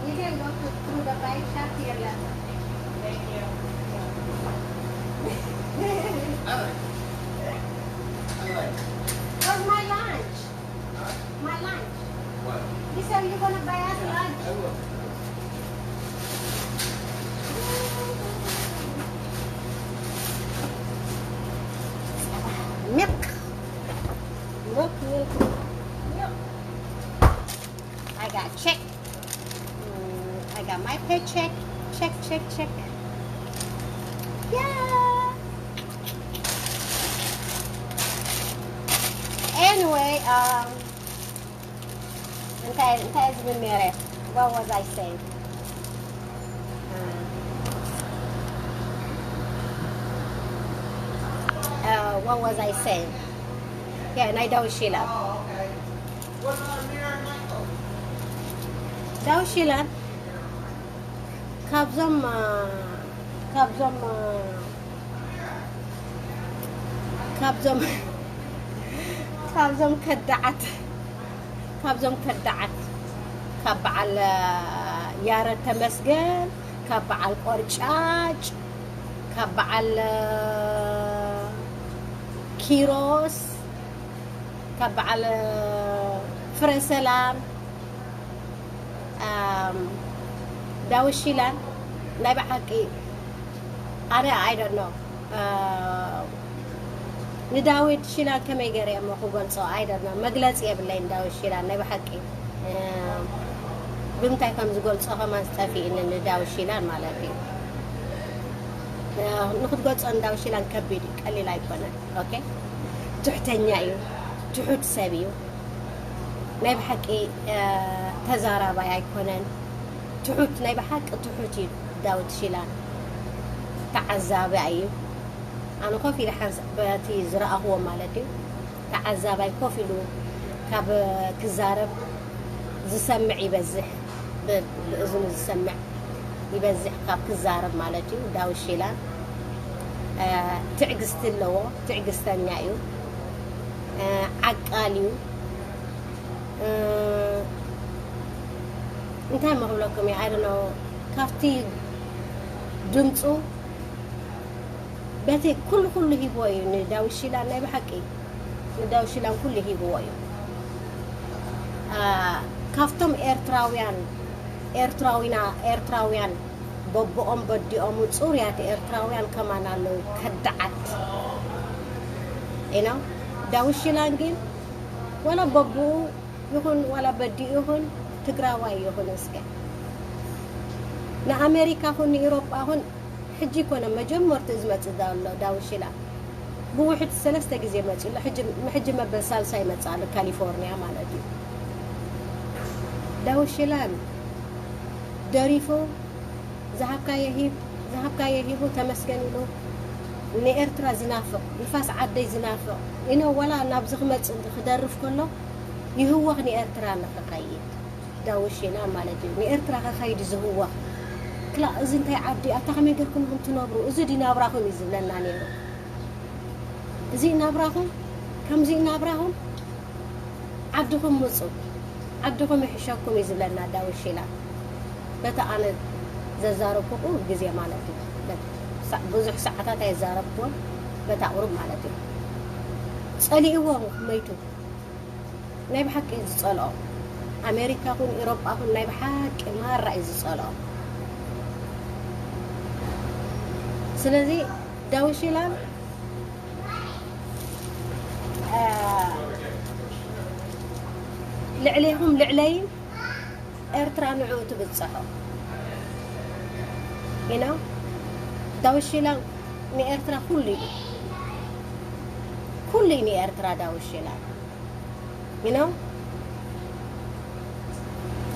You can go to, through the bike shop here later. Thank you. I like it. I like it. Where's my lunch? My lunch. What? You said you're gonna buy us lunch. I will. Milk. Milk, milk, milk. I got check. Mm, I got my paycheck. Check, check, check. Yeah. Anyway, um, እንታይ እንታይ ዝብል ነይረ? What was I saying? Uh, what was I saying? Yeah, ናይ ዳዊት ሺላን። ዳዊት ሺላን ካብዞም፣ እ፣ ካብዞም፣ እ፣ ካብዞም፣ ካብዞም ከዳዓት፣ ካብዞም ከዳዓት፣ ካብ በዓል፣ እ፣ ያረድ ተመስገን፣ ካብ በዓል ቆርጫጭ፣ ካብ በዓል፣ እ፣ ኪሮስ፣ ካብ በዓል፣ እ፣ ፍረ ሰላም፣ ኣም፣ ዳዊት ሺላን ናይ ብሓቂ ኣነ፣ I don't know፣ እ፣ ንዳዊት ሺላን ከመይ ገይረ እሞ ክገልጾ፣ I don't know፣ መግለጺ የብለይን። ዳዊት ሺላን ናይ ብሓቂ፣ እ፣ ብምንታይ ከም ዝገልጾ ከማን ዝጠፍእኒ ንዳዊት ሺላን ማለት እዩ። እ፣ ንክትገልጾ ንዳዊት ሺላን ከቢድ እዩ፣ ቀሊል ኣይኮነን። ኦኬ፣ ትሕተኛ እዩ፣ ትሑት ሰብ እዩ። ናይ ብሓቂ፣ እ፣ ተዛራባይ ኣይኮነን። ትሑት፣ ናይ ብሓቂ ትሑት እዩ ዳዊት ሺላን። ተዓዛባይ እዩ። ኣነ ኮፍ ኢለ ሓንሳእ በቲ ዝረኣኽዎ ማለት እዩ። ተዓዛባይ ኮፍ ኢሉ ካብ ክዛረብ ዝሰምዕ ይበዝሕ፣ ብ-፣ ብእዝኑ ዝሰምዕ ይበዝሕ ካብ ክዛረብ ማለት እዩ። ዳዊት ሺላን፣ እ፣ ትዕግስቲ ኣለዎ፣ ትዕግስተኛ እዩ፣ እ፣ ዓቃል እዩ። እ፣ እንታይ እሞ ክብለኩም እየ? I don't know፣ ካብቲ ድምፁ በቲ ኩሉ ኩሉ ሂብዎ እዩ ንዳዊት ሺላን፣ ናይ ብሓቂ ንዳዊት ሺላን ኩሉ ሂብዎ እዩ። አ፣ ካብቶም ኤርትራውያን፣ ኤርትራዊና፣ ኤርትራውያን በቦኦም በዲኦሙ ጽሩያት ኤርትራውያን ከማን ኣለዉ፣ ከዳዓት። You know? ዳዊት ሺላን ግን ዋላ በቦኡ ይኹን ዋላ በዲኡ ይኹን ትግራዋይ ይኹን እስከ ንኣሜሪካ ኹን ንኤውሮጳ ኹን ሕጂ ኮነ መጀመርቱ ዝመጽእ ዘሎ ዳዊት ሺላን ብውሕድ ሰለስተ ግዜ መጺኡ ኣሎ። ሕጂ፣ ሕጂ መበል ሳልሳይ ይመጽእ ኣሎ፣ ካሊፎርኒያ ማለት እዩ። ዳዊት ሺላን ደሪፉ፣ ዝሃብካዮ ሂብ፣ ዝሃብካዮ ሂቡ፣ ተመስገን ኢሉ፣ ንኤርትራ ዝናፍቕ፣ ንፋስ ዓደይ ዝናፍቕ፣ ኢኖ ወላ ናብዚ ክመጽእ ክደርፍ ከሎ፣ ይህወኽ ንኤርትራ ንኽኸይድ። ዳዊት ሺላን ማለት እዩ። ንኤርትራ ከኸይድ ዝህወኽ፣ ክላ እዚ እንታይ ዓዲ ኣታ ከመይ ገርኩም ኢኹም ትነብሩ? እዚ ድዩ ናብራኹም እዩ ዝብለና ነይሩ። እዚ ናብራኹም፣ ከምዚ ናብራኹም፣ ዓድኹም ምፁ፣ ዓድኹም ይሕሸኩም እዩ ዝብለና ዳዊት ሺላ። በታ ኣነ ዘዛረብኩ ቁሩብ ግዜ ማለት እዩ። ሳ-፣ ብዙሕ ሰዓታት ኣይዛረብኩዎን፣ በታ ቁሩብ ማለት እዩ። ጸሊእዎ መይቱ። ናይ ብሓቂ እዩ ዝጸልኦ። ኣሜሪካ ኹን ኤሮጳ ኹን ናይ ብሓቂ ማራ እዩ ዝጸልኦ። ስለዚ ዳዊት ሺላ፣ አ፣ ልዕሌኹም ልዕለይ ኤርትራ ንዕኡ ትብጽሖ። You know? ዳዊት ሺላ ንኤርትራ ኩሉ እዩ። ኩሉ እዩ ንኤርትራ ዳዊት ሺላ። You know?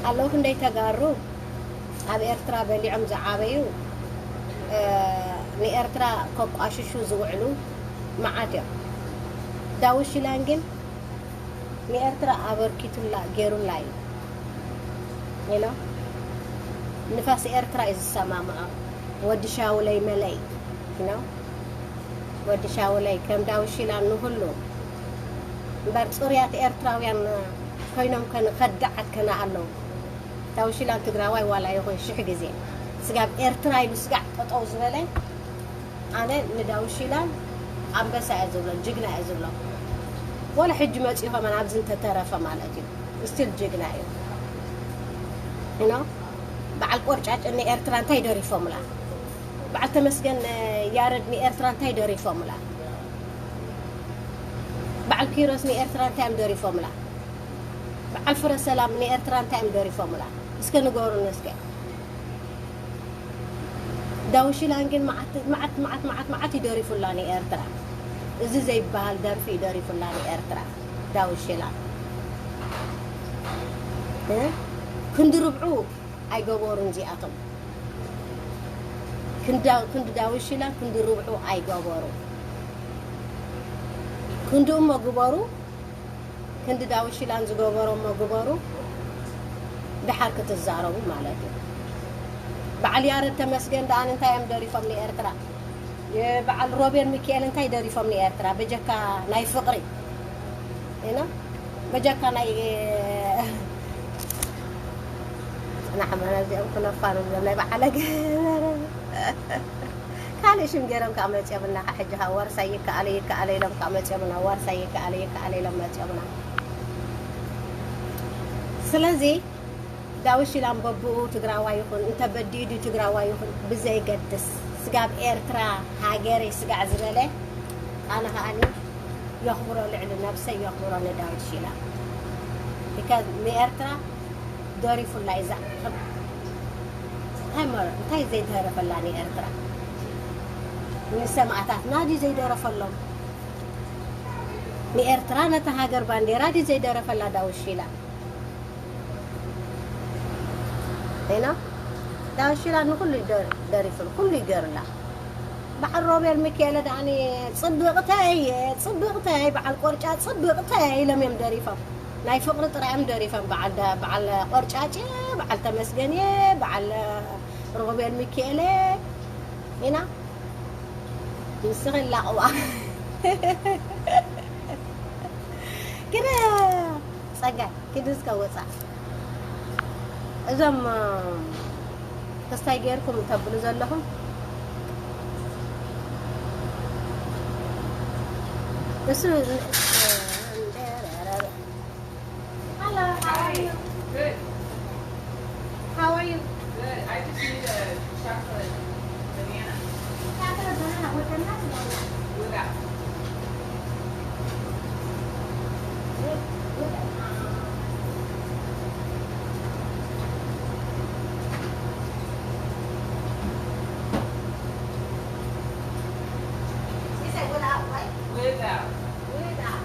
ኣለዉ ክንደይ ተጋሩ ኣብ ኤርትራ በሊዖም ዝዓበዩ፣ እ፣ ንኤርትራ ከቋሽሹ ዝውዕሉ መዓት እዮም። ዳዊት ሺላን ግን ንኤርትራ ኣበርኪቱላ፣ ገይሩላ እዩ። You know? ንፋስ ኤርትራ እዩ ዝሰማምዖ። ወዲ ሻውለይ መለይ፣ you know? ወዲ ሻውለይ ከም ዳዊት ሺላን ንኹሉ እምበር፣ ጽሩያት ኤርትራውያን ኮይኖም ከን-፣ ከዳዓት ከነኣለዉ። ዳዊት ሺላን ትግራዋይ ዋላ ይኹን ሽሕ ግዜ፣ ስጋብ ኤርትራ ኢሉ ስጋዕ ጠጠው ዝበለ፣ ኣነ ንዳዊት ሺላን ኣንበሳ እየ ዝብሎ፣ ጅግና እየ ዝብሎ። ዋላ ሕጂ መጺኡ ከማን ኣብዚ እንተተረፈ ማለት እዩ፣ ስቲል ጅግና እዩ። You know? በዓል ቆርጫጭ ንኤርትራ እንታይ ደሪፎምላ? በዓል ተመስገን፣ እ፣ ያረድ ንኤርትራ እንታይ ደሪፎምላ? በዓል ኪሮስ ንኤርትራ እንታይ እዮም ደሪፎምላ? በዓል ፍረ ሰላም ንኤርትራ እንታይ እዮም ደሪፎምላ? እስከ ንገሩኒ እስከ። ዳዊት ሺላን ግን መዓት፣ መዓት፣ መዓት፣ መዓት፣ መዓት ይደሪፉላ ንኤርትራ። እዚ ዘይበሃል ደርፊ ይደሪፉላ ንኤርትራ። ዳዊት ሺላን። እ? ክንዲ ርብዑ ኣይገበሩን እዚኣቶም። ክንዳ-፣ ክንዲ ዳዊት ሺላን ክንዲ ርብዑ ኣይገበሩ። ክንዲ እሞ ግበሩ፣ ክንዲ ዳዊት ሺላን ዝገበሮ እሞ ግበሩ፣ ደሓር ክትዛረቡ ማለት እዩ። በዓል ያረድ ተመስገን ደኣን እንታይ እዮም ደሪፎም ንኤርትራ? የበዓል ሮቤል ሚካኤል እንታይ ደሪፎም ንኤርትራ? በጀካ ናይ ፍቕሪ። ኢና በጃካ ናይ ጽናሕ መና እዚኦም ክነፋኑ እዮም ናይ በዓለ ገ-፣ ካልእ ሽም ገይሮም ከዓ መፂኦምና። ከዓ ሕጂ ከዓ ዋርሳይ ይከኣለ ይከኣለ ኢሎም ከዓ መፂኦምና። ዋርሳይ ይከኣለ ይከኣለ ኢሎም መፂኦምና። ስለዚ ዳዊት ሺላን በብኡ ትግራዋይ ይኹን፣ እንተ በዲኡ ድዩ ትግራዋይ ይኹን ብዘይገድስ፣ ስጋብ ኤርትራ ሃገረይ ስጋዕ ዝበለ ኣነ ከኣኒ የኽብሮ፣ ልዕሊ ነብሰይ የኽብሮ ንዳዊት ሺላ። ቢካዝ ንኤርትራ ደሪፉላ እዩ። እዛ ሃይማኖት እንታይ ዘይተረፈላ ንኤርትራ? ንሰማእታትና ድዩ ዘይደረፈሎም? ንኤርትራ ነታ ሃገር ባንዴራ ድዩ ዘይደረፈላ ዳዊት ሺላ? ዜና ዳዊት ሺላ ንኹሉ ይደ-፣ ደሪፉ፣ ኩሉ ይገርላ። በዓል ሮቤል ሚካኤለ ደኣኒ ጽብቕተይ፣ ጽብቕተይ፣ በዓል ቆርጫ ጽብቕተይ ኢሎም እዮም ደሪፎም። ናይ ፍቕሪ ጥራይ እዮም ደሪፎም። በዓል ዳ-፣ በዓል ቆርጫጭ፣ በዓል ተመስገን እየ፣ በዓል ሮቤል ሚካኤለ ኢና። ንስኺ ላቕዋ። ግን ጸጋይ፣ ኪዲ እስከ ወጻእ። እዞም፣ እ፣ ክስታይ ገይርኩም ተብሉ ዘለኹም፣ እሱ፣ እ፣ Hello, how are you? Good. How are you? Good. I just need a chocolate banana. Chocolate banana with the nut or without? With, with, uh, you said without, right? Without. Without.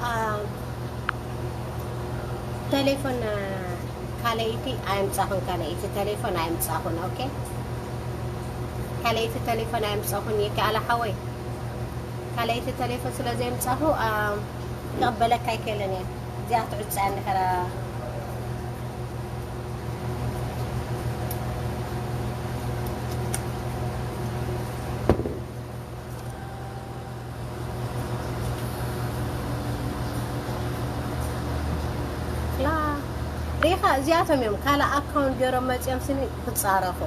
አ፣ ቴሌፎን፣ አ፣ ካልኣይቲ ኣየምጻኹን፣ ካልኣይቲ ቴሌፎን ኣየምጻኹን። ኦኬ፣ ካልኣይቲ ቴሌፎን ኣየምጻኹን። ይከኣል ሓወይ፣ ካልኣይቲ ቴሌፎን ስለ ዘየምጻኹ፣ አ፣ ክቕበለካ ኣይክእልን እየ። እዚኣ ትዕጻ እንድሕር ላ ሪኻ፣ እዚኣቶም እዮም ካልእ ኣካውንት ገይሮም መጺኦም ስኒ ክጻረፉ።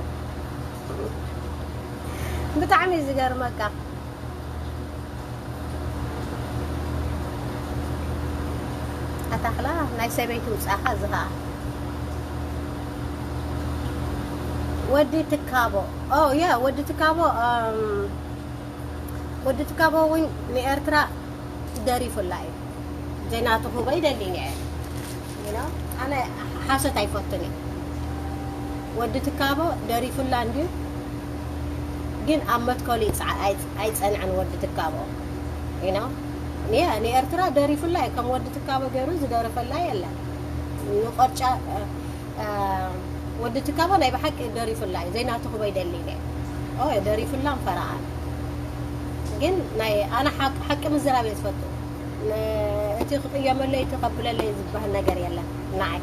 ብጣዕሚ እዩ ዝገርመካ። ኣታኽላ ናይ ሰበይቲ ውጻኻ ዝኻ ወዲ ትካቦ። ኦ ያ ወዲ ትካቦ፣ እም፣ ወዲ ትካቦ እውን ንኤርትራ ደሪፉላ እዩ። ዘይናቱ ክቦ ይደሊ እየ። You know? ኣነ ሓሶት ኣይፈቱን እዩ። ወዲ ትካቦ ደሪፉላ እንድዩ፣ ግን ኣብ መትከሉ ይጽዓ-፣ ኣይ-፣ ኣይጸንዐን ወዲ ትካቦ። You know? ያ ንኤርትራ ደሪፉላ እዩ። ከም ወዲ ትካቦ ገይሩ ዝደረፈላ የለን። ንቆርጫ፣ እ፣ እ፣ ወዲ ትካቦ ናይ ብሓቂ ደሪፉላ እዩ። ዘይናቱ ክቦ ይደሊ እየ። ኦ፣ ደሪፉላ ምፈረቓን። ግን ናይ ኣነ ሓቅ-፣ ሓቂ ምዝራብ እየ ዝፈቱ። ን-፣ እቲ ክቕየመለይ፣ እቲ ከብለለይ ዝበሃል ነገር የለን። ንዓይ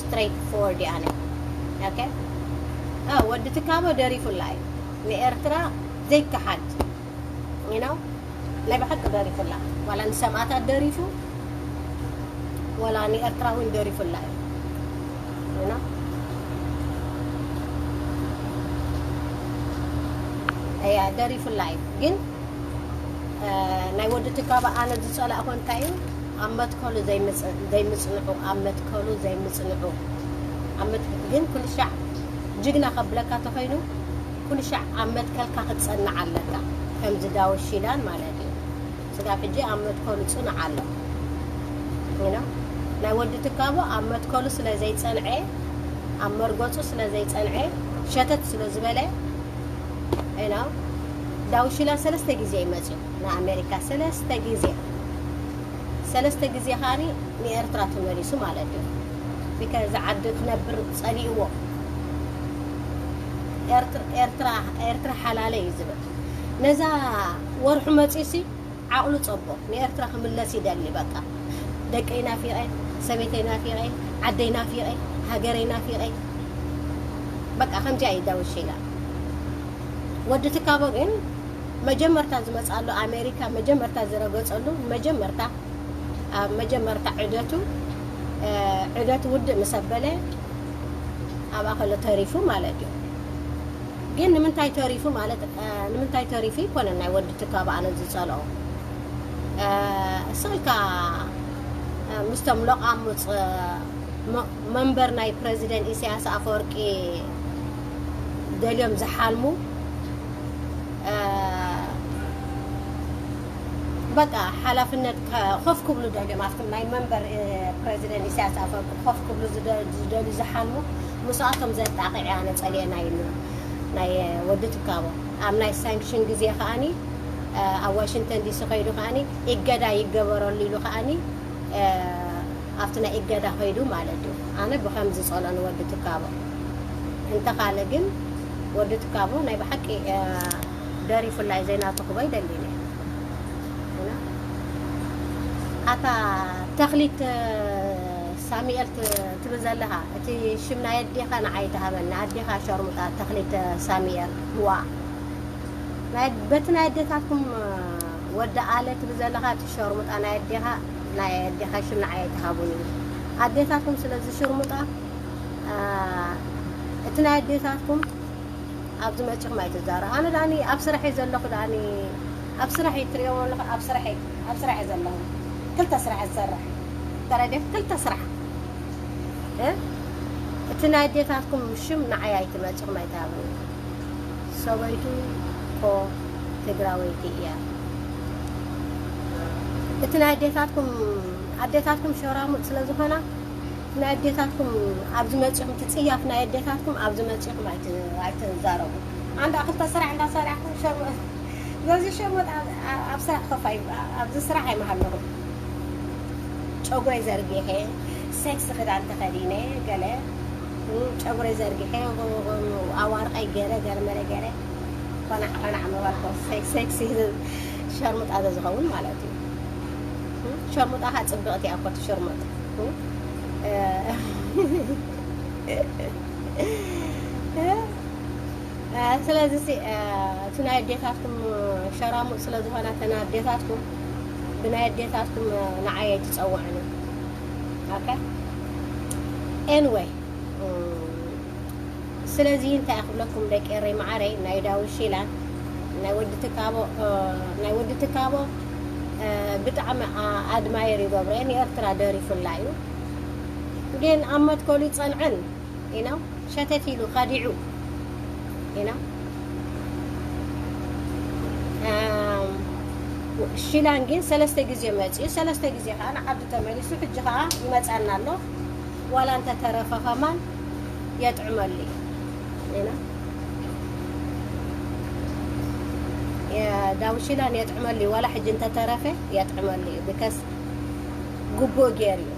ስትሬት ፎርወርድ እየ ኣነ። ኦኬ? አ፣ ወዲ ትካቦ ደሪፉላ እዩ። ንኤርትራ ዘይከሓድ። You know? ናይ ብሓቂ ደሪፉላ። ዋላ ንሰማእታት ደሪፉ፣ ዋላ ንኤርትራዊን ደሪፉላ እዩ። You know? እያ፣ ደሪፉላ እዩ። ግን፣ እ፣ ናይ ወዲ ትካቦ ኣነ ዝጸላእኮ እንታይ እዩ? ኣብ መትከሉ ዘይምጽ-፣ ዘይምጽንዑ፣ ኣብ መትከሉ ዘይምጽንዑ። ኣብ መት-፣ ግን ኩሉ ሻዕ ጅግና ከብለካ ተኾይኑ፣ ኩሉ ሻዕ ኣብ መትከልካ ክትጸንዕ ኣለካ። ከምዚ ዳውድ ሺላን ማለት እዩ። ስጋብ ሕጂ ኣብ መትከሉ ጽኑዕ ኣሎ። You know? ናይ ወዲ ትካቦ ኣብ መትከሉ ስለ ዘይጸንዐ፣ ኣብ መርገጹ ስለ ዘይጸንዐ፣ ሸተት ስለ ዝበለ፣ you know? ዳውድ ሺላን ሰለስተ ግዜ እዩ መጺኡ ንኣሜሪካ፣ ሰለስተ ግዜ። ሰለስተ ግዜ ከኣኒ ንኤርትራ ተመሊሱ ማለት እዩ። ቢካዝ ዓዲ ክነብር ጸሊእዎ። ኤርትር-፣ ኤርትራ፣ ኤርትራ ሓላለ እዩ ዝብል። ነዛ ወርሑ መጺኡሲ ዓቕሉ ጸቦ ንኤርትራ ክምለስ ይደሊ። በቃ ደቀይ ናፊቐ፣ ሰበይተይ ናፊቐ፣ ዓደይ ናፊቐ፣ ሃገረይ ናፊቐ። በቃ ከምዚኣ እዩ ዳውድ ሺላ። ወዲ ትካቦ ግን መጀመርታ ዝመጻሉ ኣሜሪካ፣ መጀመርታ ዝረገጸሉ፣ መጀመርታ ኣብ መጀመርታ ዑደቱ፣ እ፣ ዑደት ውድእ ምስ ኣበለ ኣብኣ ከሎ ተሪፉ ማለት እዩ። ግን ንምንታይ ተሪፉ ማለት፣ እ፣ ንምንታይ ተሪፉ ይኮነን ናይ ወዲ ትካቦ ኣነ ዝጸልኦ። እ፣ ስቕ ኢልካ፣ እ፣ ምስቶም ሎቓሙጽ፣ እ፣ መ-፣ መንበር ናይ ፕረዚደንት ኢሳያስ ኣፈወርቂ ደልዮም ዝሓልሙ፣ እ፣ በቃ ሓላፍነት ከ-፣ ኮፍ ክብሉ ደልዮም፣ ኣብቲ ናይ መንበር፣ እ፣ ፕረዚደንት ኢሳያስ ኣፈወርቂ ኮፍ ክብሉ ዝደ-፣ ዝደልዩ ዝሓልሙ፣ ምስኣቶም ዘጣቕዕ ኣነ ጸልኤ ናይ፣ ናይ ወዲ ትካቦ። ኣብ ናይ ሳንክሽን ግዜ ከኣኒ፣ እ፣ ኣብ ዋሽንግተን ዲሲ ከይዱ ከኣኒ እገዳ ይገበረሉ ኢሉ ከኣኒ፣ እ፣ ኣብቲ ናይ እገዳ ከይዱ ማለት እዩ። ኣነ ብኸምዚ ጸልኦ ንወዲ ትካቦ። እንተ ካልእ ግን ወዲ ትካቦ ናይ ብሓቂ፣ እ፣ ደሪፉላይ ዘይናቱ ክቦ ይደሊኒ። እና ኣታ ተኽሊት፣ እ፣ ሳሙኤል ት-፣ ትብል ዘለኻ፣ እቲ ሽም ናይ ኣዴኻ ንዓይ ትሃበኒ። ኣዴኻ ሸርሙጣ ተኽሊት፣ እ፣ ሳሙኤል። ዋ። ናይ፣ በቲ ናይ ኣዴታትኩም፣ እ፣ ወዲ ኣለ ትብል ዘለኻ፣ እቲ ሸርሙጣ ናይ ኣዴኻ፣ ናይ ኣዴኻ ሽም ንዓይ ኣይትሃቡኒ። ኣዴታትኩም ስለዚ ሽርሙጣ፣ እ፣ እቲ ናይ ኣዴታትኩም ኣብዚ መጺኹም ኣይትዛረቡ። ኣነ ዳኒ ኣብ ስራሕ እየ ዘለኹ፣ ዳኒ ኣብ ስራሕ እየ ትሪእዎ ኣለኹ፣ ኣብ ስራሕ እየ፣ ኣብ ስራሕ እየ ዘለኹ። ክልተ ስራሕ እየ ዝሰርሕ። ተረዲእኪ? ክልተ ስራሕ። እ? እቲ ናይ ኣዴታትኩም ሽም ንዓይ ኣይትመጺኹም ኣይትሃብኒ። ሰበይቱ እኮ ትግራወይቲ እያ። እቲ ናይ ኣዴታትኩም፣ ኣዴታትኩም ሸራሙጥ ስለ ዝኾና፣ ናይ ኣዴታትኩም ኣብዚ መጺኹም፣ እቲ ጽያፍ ናይ ኣዴታትኩም ኣብዚ መጺኹም ኣይት-፣ ኣይትዛረቡ። ኣንዳ ክልተ ስራሕ እንዳሰራሕኩም ሸርሙ-፣ በዚ ሸርሙጥ ኣብ፣ ኣብ ስራሕ ከፋይ፣ ኣብዚ ስራሕ ኣይመሃለኹም። ጨጉረይ ዘርጊሐ፣ ሴክስ ክዳን ተኸዲነ፣ ገለ፣ ጨጉረይ ዘርጊሐ፣ ኣዋርቀይ ገለ፣ ገለ መለ ገለ፣ ቆናዕ ቆናዕ ምበልኩ፣ ሴክስ፣ ሴክሲ ሸርሙጣ ዝኸውን ማለት እዩ። ሸርሙጣ ኸዓ ጽብቕቲ እያ እኮ፣ እቲ ሸርሙጥ። እ፣ እ፣ ስለዚ ሲ፣ እ፣ እቲ ናይ ኣዴታትኩም ሸራሙጥ ስለ ዝኾና፣ እተን ኣዴታትኩም፣ ብናይ ኣዴታትኩም ንዓይ ኣይትጸውዑኒ። ኦኬ? ኤንወይ፣ እ፣ ስለዚ እንታይ ክብለኩም ደቂ ኤረይ መዓረይ፣ ናይ ዳዊት ሺላን ናይ ወዲ ትካቦ፣ እ፣ ናይ ወዲ ትካቦ፣ እ፣ ብጣዕሚ ኣ-፣ ኣድማየር ይገብሮ እየ። ንኤርትራ ደሪፉላ እዩ። ግን ኣብ መትከሉ ይጸንዐን፣ you know፣ ሸተት ኢሉ ከዲዑ፣ you know። እም፣ ሺላን ግን ሰለስተ ግዜ መጺኡ፣ ሰለስተ ግዜ ከኣ ንዓዱ ተመሊሱ፣ ሕጂ ከኣ ይመጻና ኣሎ። ዋላ እንተተረፈ ከማን የጥዕመሉ እዩ፣ you know። የዳዊት ሺላን የጥዕመሉ እዩ፣ ዋላ ሕጂ እንተተረፈ የጥዕመሉ እዩ፣ because ግቡእ ገይሩ እዩ።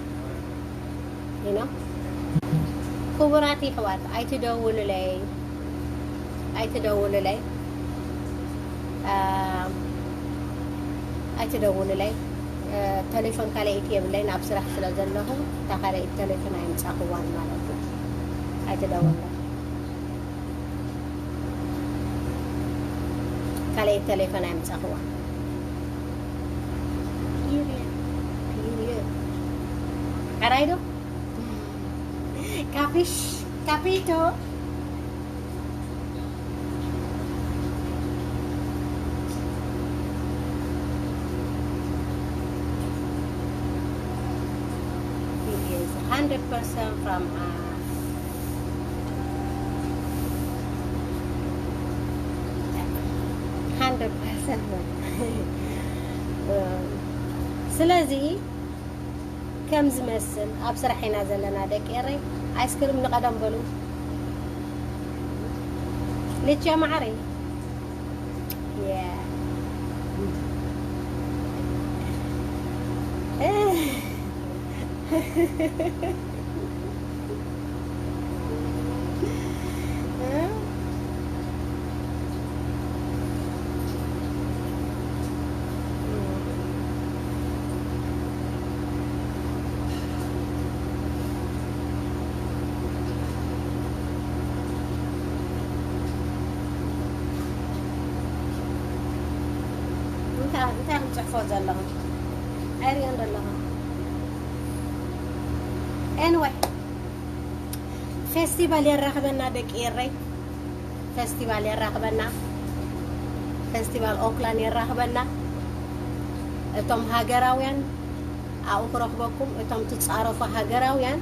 You know? ክቡራት ይሕዋት፣ ኣይትደውሉለይ፣ ኣይትደውሉለይ፣ አ፣ ኣይትደውሉለይ። አ፣ ቴሌፎን ካልኣይቲ የብለይን፣ ኣብ ስራሕ ስለ ዘለኹ እታ ካልኣይቲ ቴሌፎን ኣይምጻኽዋን ማለት እዩ። ኣይትደውሉለይ። ካልኣይቲ ቴሌፎን ኣይምጻኽዋን። ፒሪየድ። ፒሪየድ። ዓራይ ዶ? ካፒሽ፣ ካፒቶ። He is hundred percent from us. Hundred percent. ስለዚ ከም ዝመስል ኣብ ስራሕ ኢና ዘለና ደቂ ኤረይ። ኣይስክሪም ንቐደም በሉ። ልቻ ማዕረይ። Yeah. እንታይ፣ እንታይ ክንጽሕፎ ዘለኹ? ኣይርእዮን ዘለኹ። ኤንወይ፣ ፌስቲቫል የራኽበና ደቂ ኤረይ፣ ፌስቲቫል የራኽበና፣ ፌስቲቫል ኦክላንድ የራኽበና። እቶም ሃገራውያን ኣብኡ ክረኽበኩም፣ እቶም ትጻረፉ ሃገራውያን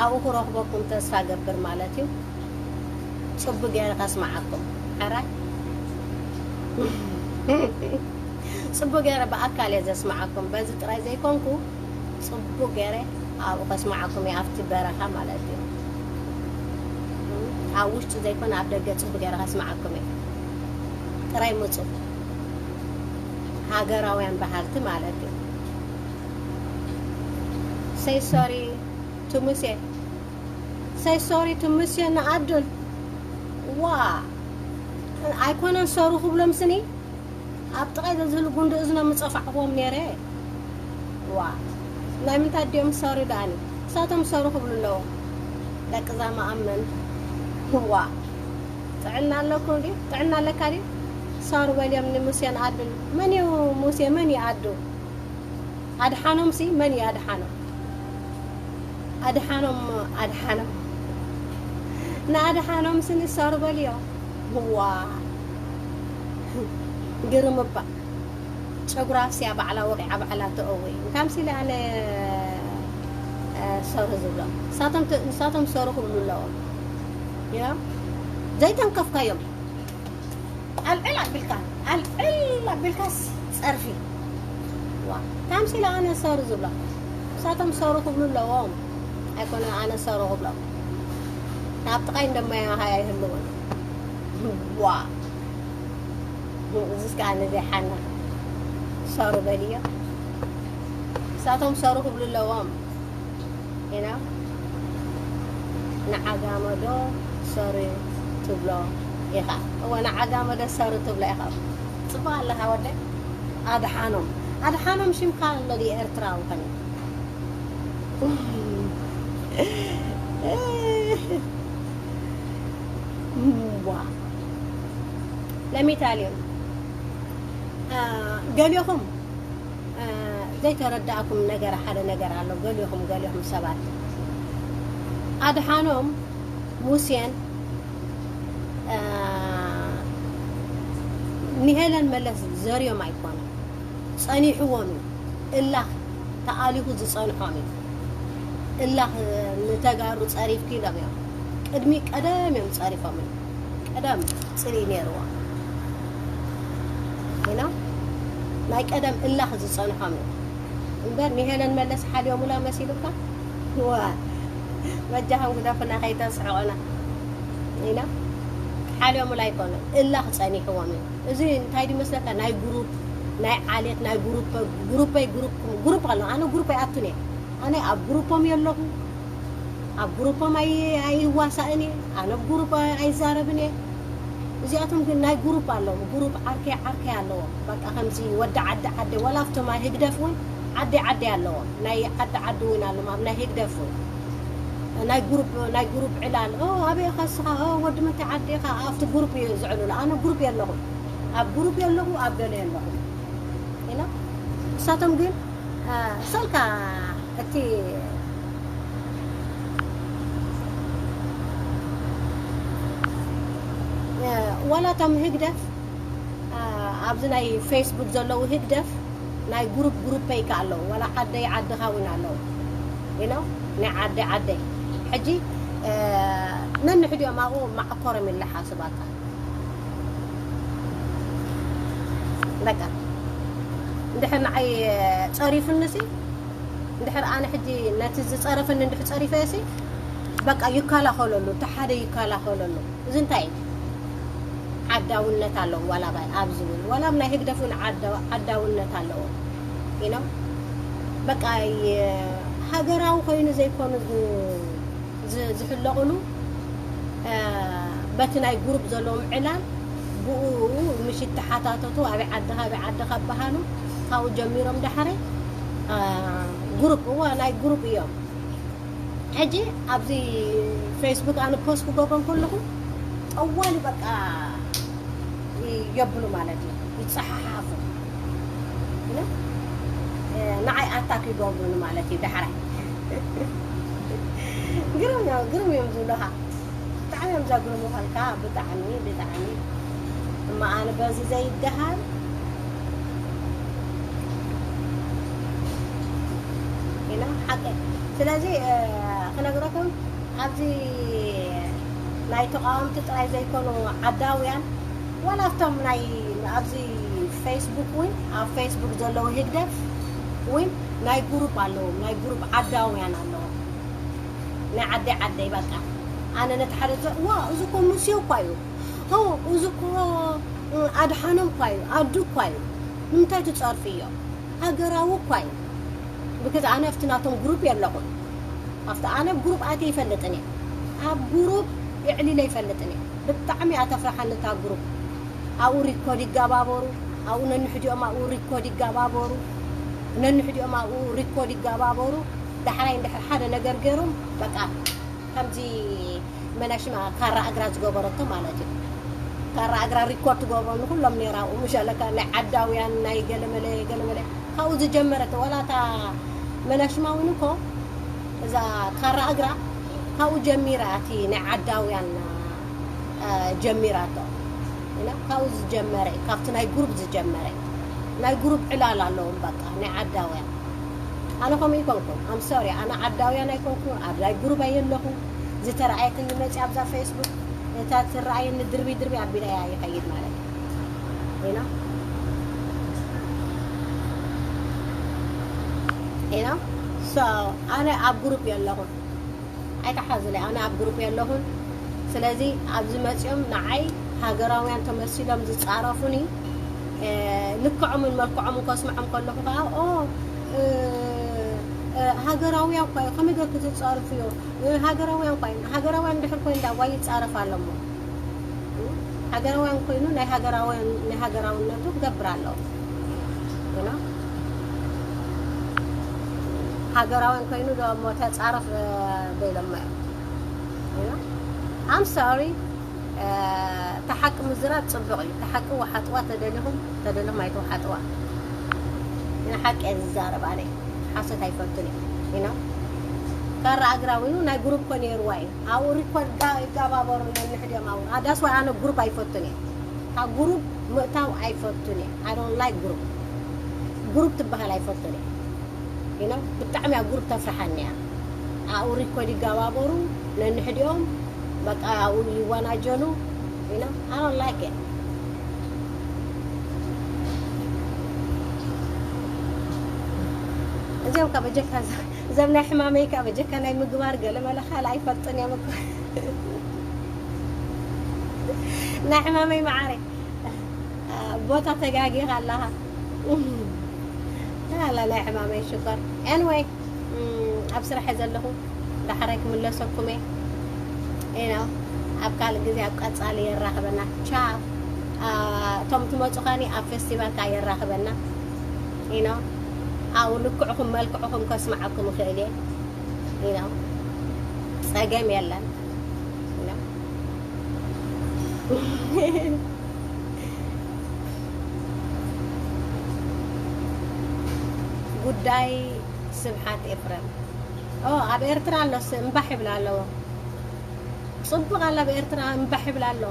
ኣብኡ ክረኽበኩም ተስፋ ገብር ማለት እዩ። ጽቡቅ ገይረ ከስምዓኩም። ሕራይ ጽቡቅ ገይረ ብኣካል እየ ዘስምዓኩም። በዚ ጥራይ ዘይኮንኩ ጽቡቅ ገይረ ኣብኡ ከስምዓኩም እየ፣ ኣብቲ በረኻ ማለት እዩ። ኣብ ውሽጢ ዘይኮነ ኣብ ደገ ጽቡቅ ገይረ ከስምዓኩም እየ። ጥራይ ምጹ። ሃገራውያን በሃልቲ ማለት እዩ። Say sorry to ሙሴ። Say sorry to ሙሴ ንኣዱል። ዋ፣ ኣይኮነን ሰሩ ክብሎም ስኒ፣ ኣብ ጥቓይ ዘዝህሉ ጉንዲ እዝኖም ምጸፋዕክዎም ነይረ። ዋ፣ ናይ ምንታይ ድዮም ሰሩ ደኣኒ? ንሳቶም ሰሩ ክብሉ ኣለዎም። ደቂ እዛ መኣመን። ዋ፣ ጥዕና ኣለኩም ድዩ? ጥዕና ኣለካ ድዩ? ሰሩ በልዮም ንሙሴን ኣዱን። መን እዩ ሙሴ? መን እዩ ኣዱ? ኣድሓኖምሲ መን እዩ ኣድሓኖም? ኣድሓኖም፣ ኣድሓኖም። ንኣድሓኖምሲ ንሰሩ በልዮ። ዋ፣ ግርም እባ። ጨጉራ ኣፍስያ ባዕላ ወቂዓ ባዕላ ትእዊ። እንታምሲ ኢለ ኣነ፣ እ፣ ሰሩ ዝብሎም። ንሳቶም ት-፣ ንሳቶም ሰሩ ክብሉ ኣለዎም። ያ፣ ዘይተንከፍካዮም። ኣልዕል ኣቢልካ፣ ኣልዕል ኣቢልካስ ጸርፊ። ዋ፣ ታምሲላ ኣነ ሰሩ ዝብሎ። ንሳቶም ሰሩ ክብሉ ኣለዎም። ኣይኮነ ኣነ ሰሩ ክብሎም። ኣብ ጥቓይ እንደማያ ሃያ ይህልውን። ዋ፣ እዚስ ከኣ ነዚ ሓና ሰሩ በልዮ። እሳቶም ሰሩ ክብሉ ኣለዎም። ኢና ንዓጋመዶ ሰሩ ትብሎ ኢኻ። እወ፣ ንዓጋመዶ ሰሩ ትብሎ ኢኻ። ጽቡቕ ኣለኻ ወደ ኣድሓኖም። ኣድሓኖም ሽምካ ኣሎ ድዩ ኤርትራዊ ኸኒ? ዋ፣ ለሚታልዮም። አ፣ ገሊኹም፣ አ፣ ዘይተረዳእኩም ነገር፣ ሓደ ነገር ኣሎ። ገሊኹም፣ ገሊኹም ሰባት ኣድሓኖም ሙሴን፣ አ፣ ንሄለን መለስ ዘርዮም ኣይኮኑን። ጸኒሕዎም እዩ። እላኽ ተኣሊኹ ዝጸንሖም እዩ። እላኽ ንተጋሩ ጸሪፍኪ ኢሎም እዮም። ቅድሚ ቀደም እዮም ጸሪፎም እዩ። ቀደም ጽልኢ ነይርዎም። You know? ናይ ቀደም እላኽ ዝጸንሖም እዩ። እምበር ንሄለን መለስ ሓልዮሙላ መሲሉካ? ዋ፣ በጃኹም ግደፉና ከይተስሕቑና። You know? ሓልዮሙላ ኣይኮነን። እላኽ ጸኒሕዎም እዩ። እዚ እንታይ ድመስለካ? ናይ ግሩፕ፣ ናይ ዓሌት፣ ናይ ግሩፕ፣ ግሩፐይ፣ ግሩፕ፣ ግሩፕ ኣሎ። ኣነ ግሩፕ ኣይኣቱን እየ። ኣነ ኣብ ግሩፖም የለኹ፣ ኣብ ግሩፖም ኣይ-፣ ኣይዋሳእን እየ። ኣነ ኣብ ግሩፕ ኣይዛረብን እየ። እዚኣቶም ግን ናይ ግሩፕ ኣለዎም። ግሩፕ ዓርከይ ዓርከይ ኣለዎም። በቃ ከምዚ ወዲ ዓዲ ዓዲ፣ ወላ ኣብቶም ናይ ህግደፍ እውን ዓዲ ዓዲ ኣለዎም። ናይ ዓዲ ዓዲ እውን ኣለዎም። ኣብ ናይ ህግደፍ እውን ናይ ግሩፕ፣ ናይ ግሩፕ ዕላል። ኦ፣ ኣበይ ኢኻ እስኻ? ኦ፣ ወዲ ምንታይ ዓዲ ኢኻ? ኣብቲ ግሩፕ እዩ ዝዕልሉ። ኣነ ግሩፕ የለኹም። ኣብ ግሩፕ የለኹ፣ ኣብ ገለ የለኹ። ኢላ። እሳቶም ግን፣ አ፣ ሰልካ እቲ፣ አ፣ ዋላ እቶም ህግደፍ፣ አ፣ ኣብዚ ናይ ፌስቡክ ዘለዉ ህግደፍ ናይ ግሩፕ ግሩፐይ ከ ኣለዉ። ዋላ ዓደይ ዓድኻ እውን ኣለዉ። You know? ናይ ዓደይ ዓደይ። ሕጂ፣ አ፣ ነንሕዲኦም ኣብኡ ማዕኮሮም ኢለ ሓስባካ። በቃ። እንድሕር ንዓይ ጸሪፉኒሲ፣ እንድሕር ኣነ ሕጂ ነቲ ዝጸረፈኒ እንድሕር ጸሪፈሲ፣ በቃ ይከላኸለሉ፣ እቲ ሓደ ይከላኸለሉ። እዚ እንታይ እዩ? ዓዳውነት ኣለዎ፣ ዋላ ባይ ኣብ ዝብል፣ ዋላ ኣብ ናይ ህግደፍ እውን ዓዳ-፣ ዓዳውነት ኣለዎ። You know? በቃ ይ-፣ ሃገራዊ ኮይኑ ዘይኮኑ ዝ-፣ ዝ-፣ ዝሕለቑሉ፣ እ፣ በቲ ናይ ግሩፕ ዘለዎም ዕላል ብኡ ምሽ ይተሓታተቱ፣ ኣበይ ዓድኻ፣ ኣበይ ዓድኻ በሃሉ፣ ካብኡ ጀሚሮም ዳሕረይ፣ እ፣ ግሩፕ፣ እዋ ናይ ግሩፕ እዮም። ሕጂ ኣብዚ ፌስቡክ ኣነ ፖስት ክገብሮም ከለኹ ጠዋሊ በቃ ይ-፣ የብሉ ማለት እዩ፣ ይጸሓሓፉ። እና፣ እ፣ ንዓይ ኣታክ ይገብሩኒ ማለት እዩ ዳሕራይ። ግርም እዮም፣ ግርም እዮም ዝብሉኻ። ብጣዕሚ እዮም ዘግርሙኸልካ፣ ብጣዕሚ፣ ብጣዕሚ። እማ ኣነ በዚ ዘይደሃብ ኢና ሓቂ። ስለዚ፣ እ፣ ክነግረኩም፣ ኣብዚ ናይ ተቃወምቲ ጥራይ ዘይኮኑ ዓዳውያን፣ ዋላ ኣብቶም ናይ፣ ኣብዚ ፌስቡክ እውን፣ ኣብ ፌስቡክ ዘለዉ ህግደፍ እውን ናይ ግሩፕ ኣለዎም፣ ናይ ግሩፕ ዓዳውያን ኣለዎም። ናይ ዓደይ ዓደይ በቃ። ኣነ ነቲ ሓደ ዘ-፣ ዋ፣ እዚ እኮ ሙሴ እኳ እዩ። ኦ፣ እዚ እኮ፣ እ፣ ኣድሓኖም እኳ እዩ፣ ኣዱ እኳ እዩ። ንምንታይ ትጸርፍዮ? ሃገራዊ እኳ እዩ። ብከዚ ኣነ ኣብቲ ናቶም ግሩፕ የለኹን። ኣብቲ ኣነ ግሩፕ ኣትየ ይፈልጥን እየ። ኣብ ግሩፕ የዕሊለ ይፈልጥን እየ። ብጣዕሚ እያ ተፍርሓኒ እታ ግሩፕ። ኣብኡ ሪኮርድ ይጋባበሩ፣ ኣብኡ ነንሕዲኦም ኣብኡ ሪኮርድ ይጋባበሩ፣ ነንሕዲኦም ኣብኡ ሪኮርድ ይጋባበሩ። ዳሕራይ እንድሕር ሓደ ነገር ገይሮም፣ በቃ ከምዚ መናሽማ ካራ እግራ ዝገበረቶ ማለት እዩ። ካራ እግራ ሪኮርድ ትገብሮ ንኩሎም ነይራ ኣብኡ፣ ምሽ ኣለካ ናይ ዓዳውያን፣ ናይ ገለመለ፣ ገለመለ። ካብኡ ዝጀመረት፣ ዋላ እታ መናሽማ እውን እኮ እዛ ካራ እግራ ካብኡ ጀሚራ፣ እቲ ናይ ዓዳውያን፣ አ፣ ጀሚራቶ። እና ካብኡ ዝጀመረ፣ ካብቲ ናይ ግሩፕ ዝጀመረ፣ ናይ ግሩፕ ዕላል ኣለዎም፣ በቃ፣ ናይ ዓዳውያን። ኣነ ከምኡ ኣይኮንኩን፣ I'm sorry፣ ኣነ ዓዳውያን ኣይኮንኩን፣ ኣብ ናይ ግሩፕ ኣየለኹ። ዝተረኣየትኒ መፂኣ ኣብዛ ፌስቡክ፣ እታ ትረኣየኒ ድርቢ ድርቢ ኣቢለያ ይኸይድ ማለት እዩ። ኢና፣ ኢና። So፣ ኣነ ኣብ ግሩፕ የለኹን። ኣይተሓዙለይ፣ ኣነ ኣብ ግሩፕ የለኹን። ስለዚ ኣብዚ መፂኦም ንዓይ ሃገራውያን ተመሲሎም ዝፃረፉኒ፣ እ፣ ልክዖምን መልክዖምን ከስምዖም ከለኹ ከዓ፣ ኦ፣ እ፣ እ፣ ሃገራውያን እኳ እዩ፣ ከመይ ገርኩ ዝፃርፍ እዩ? እ፣ ሃገራውያን እኳ እዩ። ሃገራውያን ድሕር ኮይኑ ዳዋ ይፃረፍ ኣለሞ። ሃገራውያን ኮይኑ ናይ ሃገራውያን፣ ናይ ሃገራውነቱ ክገብር ኣለዎ። You know? ሃገራውያን ኮይኑ ዶ እሞ ተፃረፍ፣ እ፣ በይሎሞ እዮም። You know? I'm sorry። እ፣ እቲ ሓቂ ምዝራብ ፅቡቕ እዩ። እቲ ሓቂ ወሓጥዋ፣ ተደሊኹም፣ ተደሊኹም ኣይትወሓጥዋ። ንሓቂ እየ ዝዛረብ ኣነ። ሓሶት ኣይፈቱን እየ። You know? ካራ ኣግራዊኑ ናይ ግሩፕ ኮ ነይርዋ እዩ። ኣብኡ ሪኮርድ ጋ-፣ ይጋባበሩ ነንሕድዮም ኣብኡ። ኣዳስ ወይ ኣነ ግሩፕ ኣይፈቱን እየ። ካብ ግሩፕ ምእታው ኣይፈቱን እየ። I don't like ግሩፕ። ግሩፕ ትበሃል ኣይፈቱን እየ። You know? ብጣዕሚ ኣብ ግሩፕ ተፍርሓኒ እያ። ኣብኡ ሪኮርድ ይጋባበሩ ነንሕድዮም፣ በቃ ኣብኡ ይወናጀሉ። You know? I don't like it። እዚኦም ካብ በጀካ ዘ-፣ ዘም ናይ ሕማመይ ካብ በጀካ ናይ ምግባር ገለ መለ ካልእ ኣይፈልጥን እዮም እኮ። ናይ ሕማመይ መዓረ፣ አ፣ ቦታ ተጋጊኻ ኣለኻ። ኣላ ናይ ሕማመይ ሽኮር። Anyway፣ እም፣ ኣብ ስራሕ እየ ዘለኹ። ዳሕራይ ክምለሰኩም እየ። You know፣ ኣብ ካልእ ግዜ ኣብ ቀጻሊ የራኽበና። ቻው። አ፣ እቶም ትመጹ ኻኒ ኣብ ፌስቲቫል ከኣ የራኽበና። You know፣ ኣብኡ ልክዕኹም መልክዕኹም ከስምዓኩም እኽእል እየ። You know፣ ጸገም የለን። You know። ጉዳይ ስብሓት ኤፍረም። ኦ፣ ኣብ ኤርትራ ኣሎስ እምባሕ ይብል ኣለዎ። ጽቡቕ ኣላ ኣብ ኤርትራ እምባሕ ይብል ኣሎ።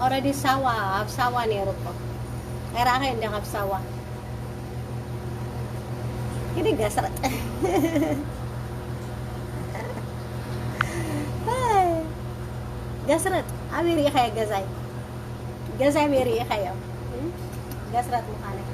ኦረዲ ሳዋ፣ ኣብ ሳዋ ነይሩ እኮ። ኣይረኣኸ እንደ ካብ ሳዋ። ግዲ ገስረጥ። ገስረጥ፣ ኣበይ ርኢኻዮ ገዛይ? ገዛይ ኣበይ ርኢኻዮ? እም? ገስረጥ ምዃነይ።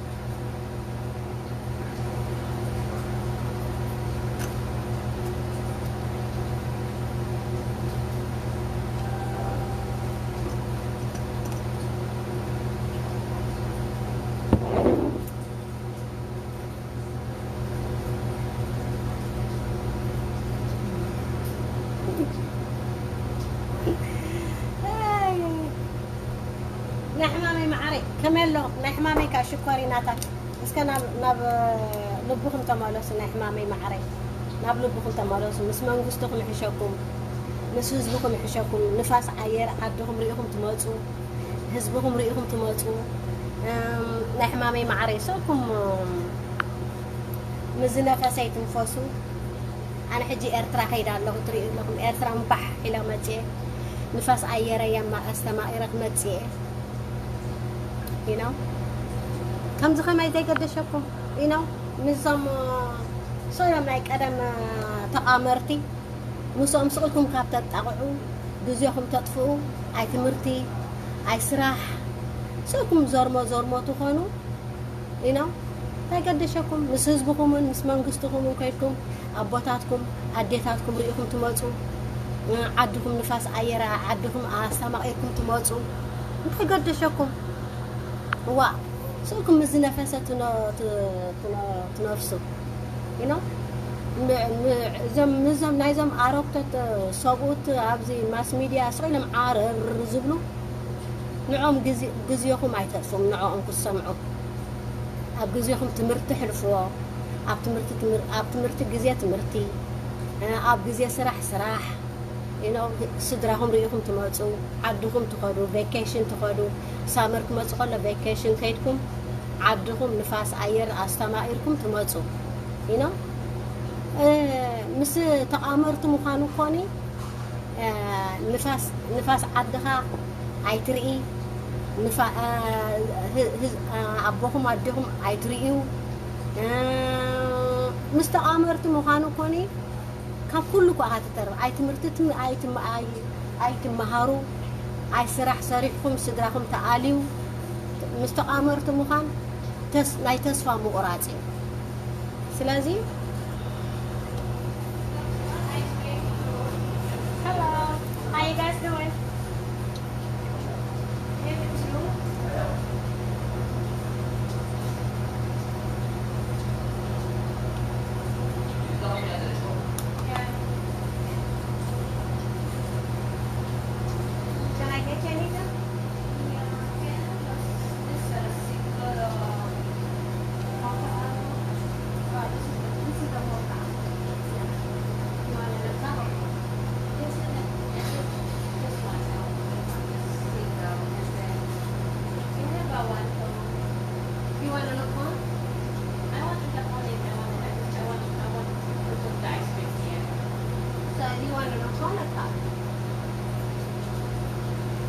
ኣይ፣ ናይ ሕማመይ መዓረይ፣ ከመይ ኣሎ? ናይ ሕማመይ ከኣ ሽኮሪናታት። እስከ ናብ፣ ናብ ልብኹም ተመለሱ፣ ናይ ሕማመይ መዓረይ። ናብ ልብኹም ተመለሱ። ምስ መንግስትኹም ይሕሸኩም፣ ምስ ህዝብኹም ይሕሸኩም። ንፋስ ኣየር ዓድኹም ርኢኹም ትመጹ፣ ህዝብኹም ርኢኹም ትመጹ። እም፣ ናይ ሕማመይ መዓረይ፣ ሰብኩም ምዝነፈሰ ይትንፈሱ። ኣነ ሕጂ ኤርትራ ከይደ ኣለኹ፣ ትርእዩ ኣለኹም። ኤርትራ እምባሕ ኢለ መጽኤ፣ ንፋስ ኣየረይ ኣማ-፣ ኣስተማቒረ ክመጽእ እየ። You know? ከምዚ ከማይ ዘይገደሸኩም፣ you know? ምስዞም፣ እ፣ ስቕ ኢሎም ናይ ቀደም፣ እ፣ ተቓመርቲ፣ ምስኦም ስቕ ኢልኩም ካብ ተጣቕዑ፣ ግዜኹም ተጥፍኡ፣ ኣይ ትምህርቲ፣ ኣይ ስራሕ፣ ስቕ ኢልኩም ዘርሞ ዘርሞ ትኾኑ፣ you know? እንታይ ገደሸኩም? ምስ ህዝብኹምን ምስ መንግስትኹምን ከይድኩም ኣቦታትኩም ኣዴታትኩም ርኢኹም ትመጹ። እ፣ ዓድኹም ንፋስ ኣየር ዓድኹም ኣስተማቒርኩም ትመጹ። እንታይ ገደሸኩም? እዋ፣ ስእኩም ምስ ዝነፈሰ ትነ-፣ ት-፣ ትነ-፣ ትነፍሱ። You know? ም-፣ ም-፣ እዞም፣ ምዞም ናይዞም ኣረግቶት ሰብኡት ኣብዚ ማስ ሚድያ ስቕ ኢሎም ዓረር ዝብሉ፣ ንዕኦም ግዜ-፣ ግዜኹም ኣይተጥፍኡም፣ ንዕኦም ክትሰምዑ። ኣብ ግዜኹም ትምህርቲ ሕልፍዎ። ኣብ ትምህርቲ ትምህር-፣ ኣብ ትምህርቲ ግዜ ትምህርቲ፣ እ፣ ኣብ ግዜ ስራሕ ስራሕ። You know፣ ስድራኹም ርኢኹም ትመጹ፣ ዓድኹም ትኸዱ፣ ቬኬሽን ትኸዱ። ሳመር ክመጹ ከሎ ቬኬሽን ከይድኩም ዓድኹም ንፋስ ኣየር ኣስተማቒርኩም ትመጹ። You know፣ እ፣ ምስ ተቓመርቲ ምዃኑ ኮኒ፣ እ፣ ንፋስ፣ ንፋስ ዓድኻ ኣይትርኢ፣ ንፋ-፣ እ፣ ህ-፣ ህዝ-፣ እ፣ ኣቦኹም ኣዴኹም ኣይትርእዩ። እ፣ ምስ ተቓመርቲ ምዃኑ ኮኒ ካብ ኩሉ እኳ ኢኻ ትተርፍ። ኣይ ትምህርቲ ትም-፣ ኣይ ትም-፣ ኣይ-፣ ኣይትመሃሩ፣ ኣይ ስራሕ ሰሪሕኩም ስድራኹም ተኣልዩ፣ ምስ ተቓመርቲ ምዃን ተስ-፣ ናይ ተስፋ ምቑራጽ እዩ። ስለዚ How you guys doing? Hey, it's you. Yeah. Can I get you anything? Yeah, can I have this, this, uh, single, uh, mocha? Uh, this is the, this is the mocha. Yeah. You want another cup? Yes, and then, yeah, just, just one. I'll put it on this single, and then can I have a one cone? You want a little cone? I want the cone, I want, I want, I want to put the ice cream here. So do you want a little cone or cup?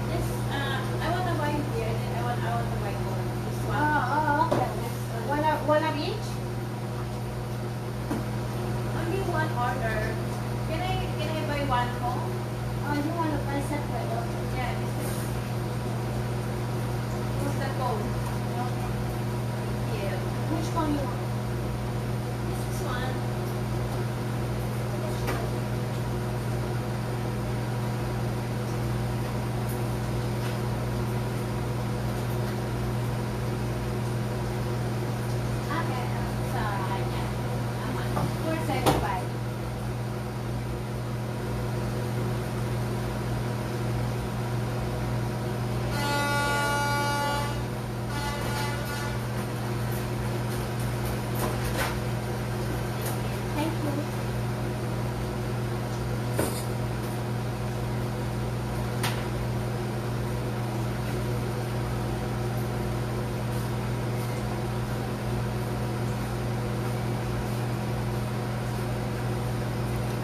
This, uh, I want the white beer, and then I want, I want the white one. This one. Oh, oh, okay. This one. One of, one of each? Only one order. Can I, can I buy one cone? Oh, you want to buy separate? Okay. Yeah, this is, what's the cone? Okay. Thank you. Which cone you want? This one.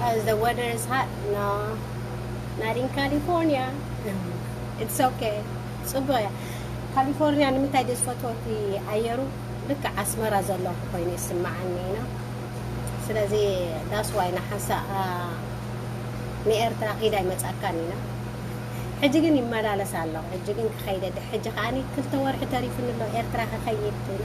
Uh, the weather is hot. No, not in California. It's okay. ጽቡቕ እያ። ካሊፎርኒያ ንምንታይ ደስ ፈትወቲ ኣየሩ ልክዕ ኣስመራ ዘለኹ ኮይኑ ይስምዓኒ ኢና። ስለዚ that's why ንሓንሳእ ንኤርትራ ኺዳ ኣይመጻካን ኢና። ሕጂ ግን ይመላለስ ኣለኹ። ሕጂ ግን ክኸይደ ድ-፣ ሕጂ ከኣኒ ክልተ ወርሒ ተሪፉኒ ኣሎ ኤርትራ ክኸይድ ኢና።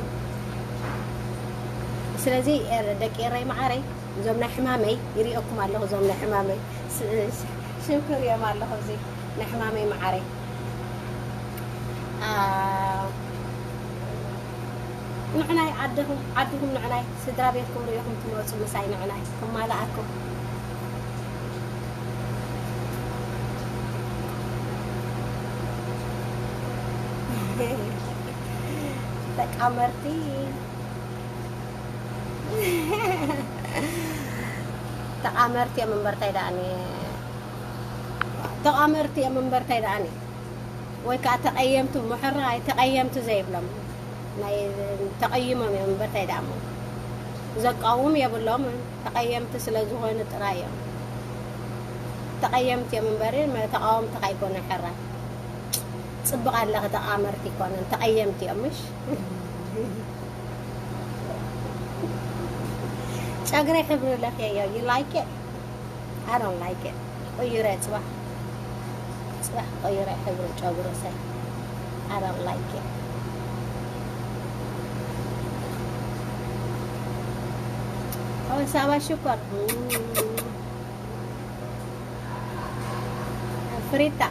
ስለዚ ኤር-፣ ደቂ ኤረይ መዓረይ፣ እዞም ናይ ሕማመይ ይሪኦኩም ኣለኹ። እዞም ናይ ሕማመይ ስ-፣ ስ-፣ ሽም ክሪኦም ኣለኹ። እዚ ናይ ሕማመይ መዓረይ፣ አ፣ ንዕናይ ዓድኹም፣ ዓድኹም ንዕናይ፣ ስድራ ቤትኩም ሪኢኹም ትመጹ ምሳይ፣ ንዕናይ ክማልኣኩም። ተቃመርቲ፣ ተቃመርቲ እዮም እምበር ታይ ደኣኒ፣ ተቃመርቲ እዮም እምበር ታይ ደኣኒ። ወይ ከዓ ተቐየምቲ፣ ምሕራይ ተቐየምቲ ዘይብሎም፣ ናይ ተቐይሞም እዮም እምበር እንታይ ደኣ እሞ። ዘቃውም የብሎምን፣ ተቐየምቲ ስለ ዝኾኑ ጥራይ እዮም። ተቐየምቲ እዮም እምበር መ-፣ ተቃወምቲ ኣይኮኑን። ሕራይ ጽብቕ ኣለኺ፣ ተቓመርቲ ኣይኮኑን፣ ተቐየምቲ እዮም። ምሽ ጨግረ ሕብሪ ለኽየዮ፣ you like it? I don't like it. ቆይረ ጽባሕ፣ ጽባሕ ቆይረ ሕብሪ ጨጉሪ ሰ፣ I don't like it. ኦ፣ ሳባ ሽኮር። እም፣ ፍሪታ።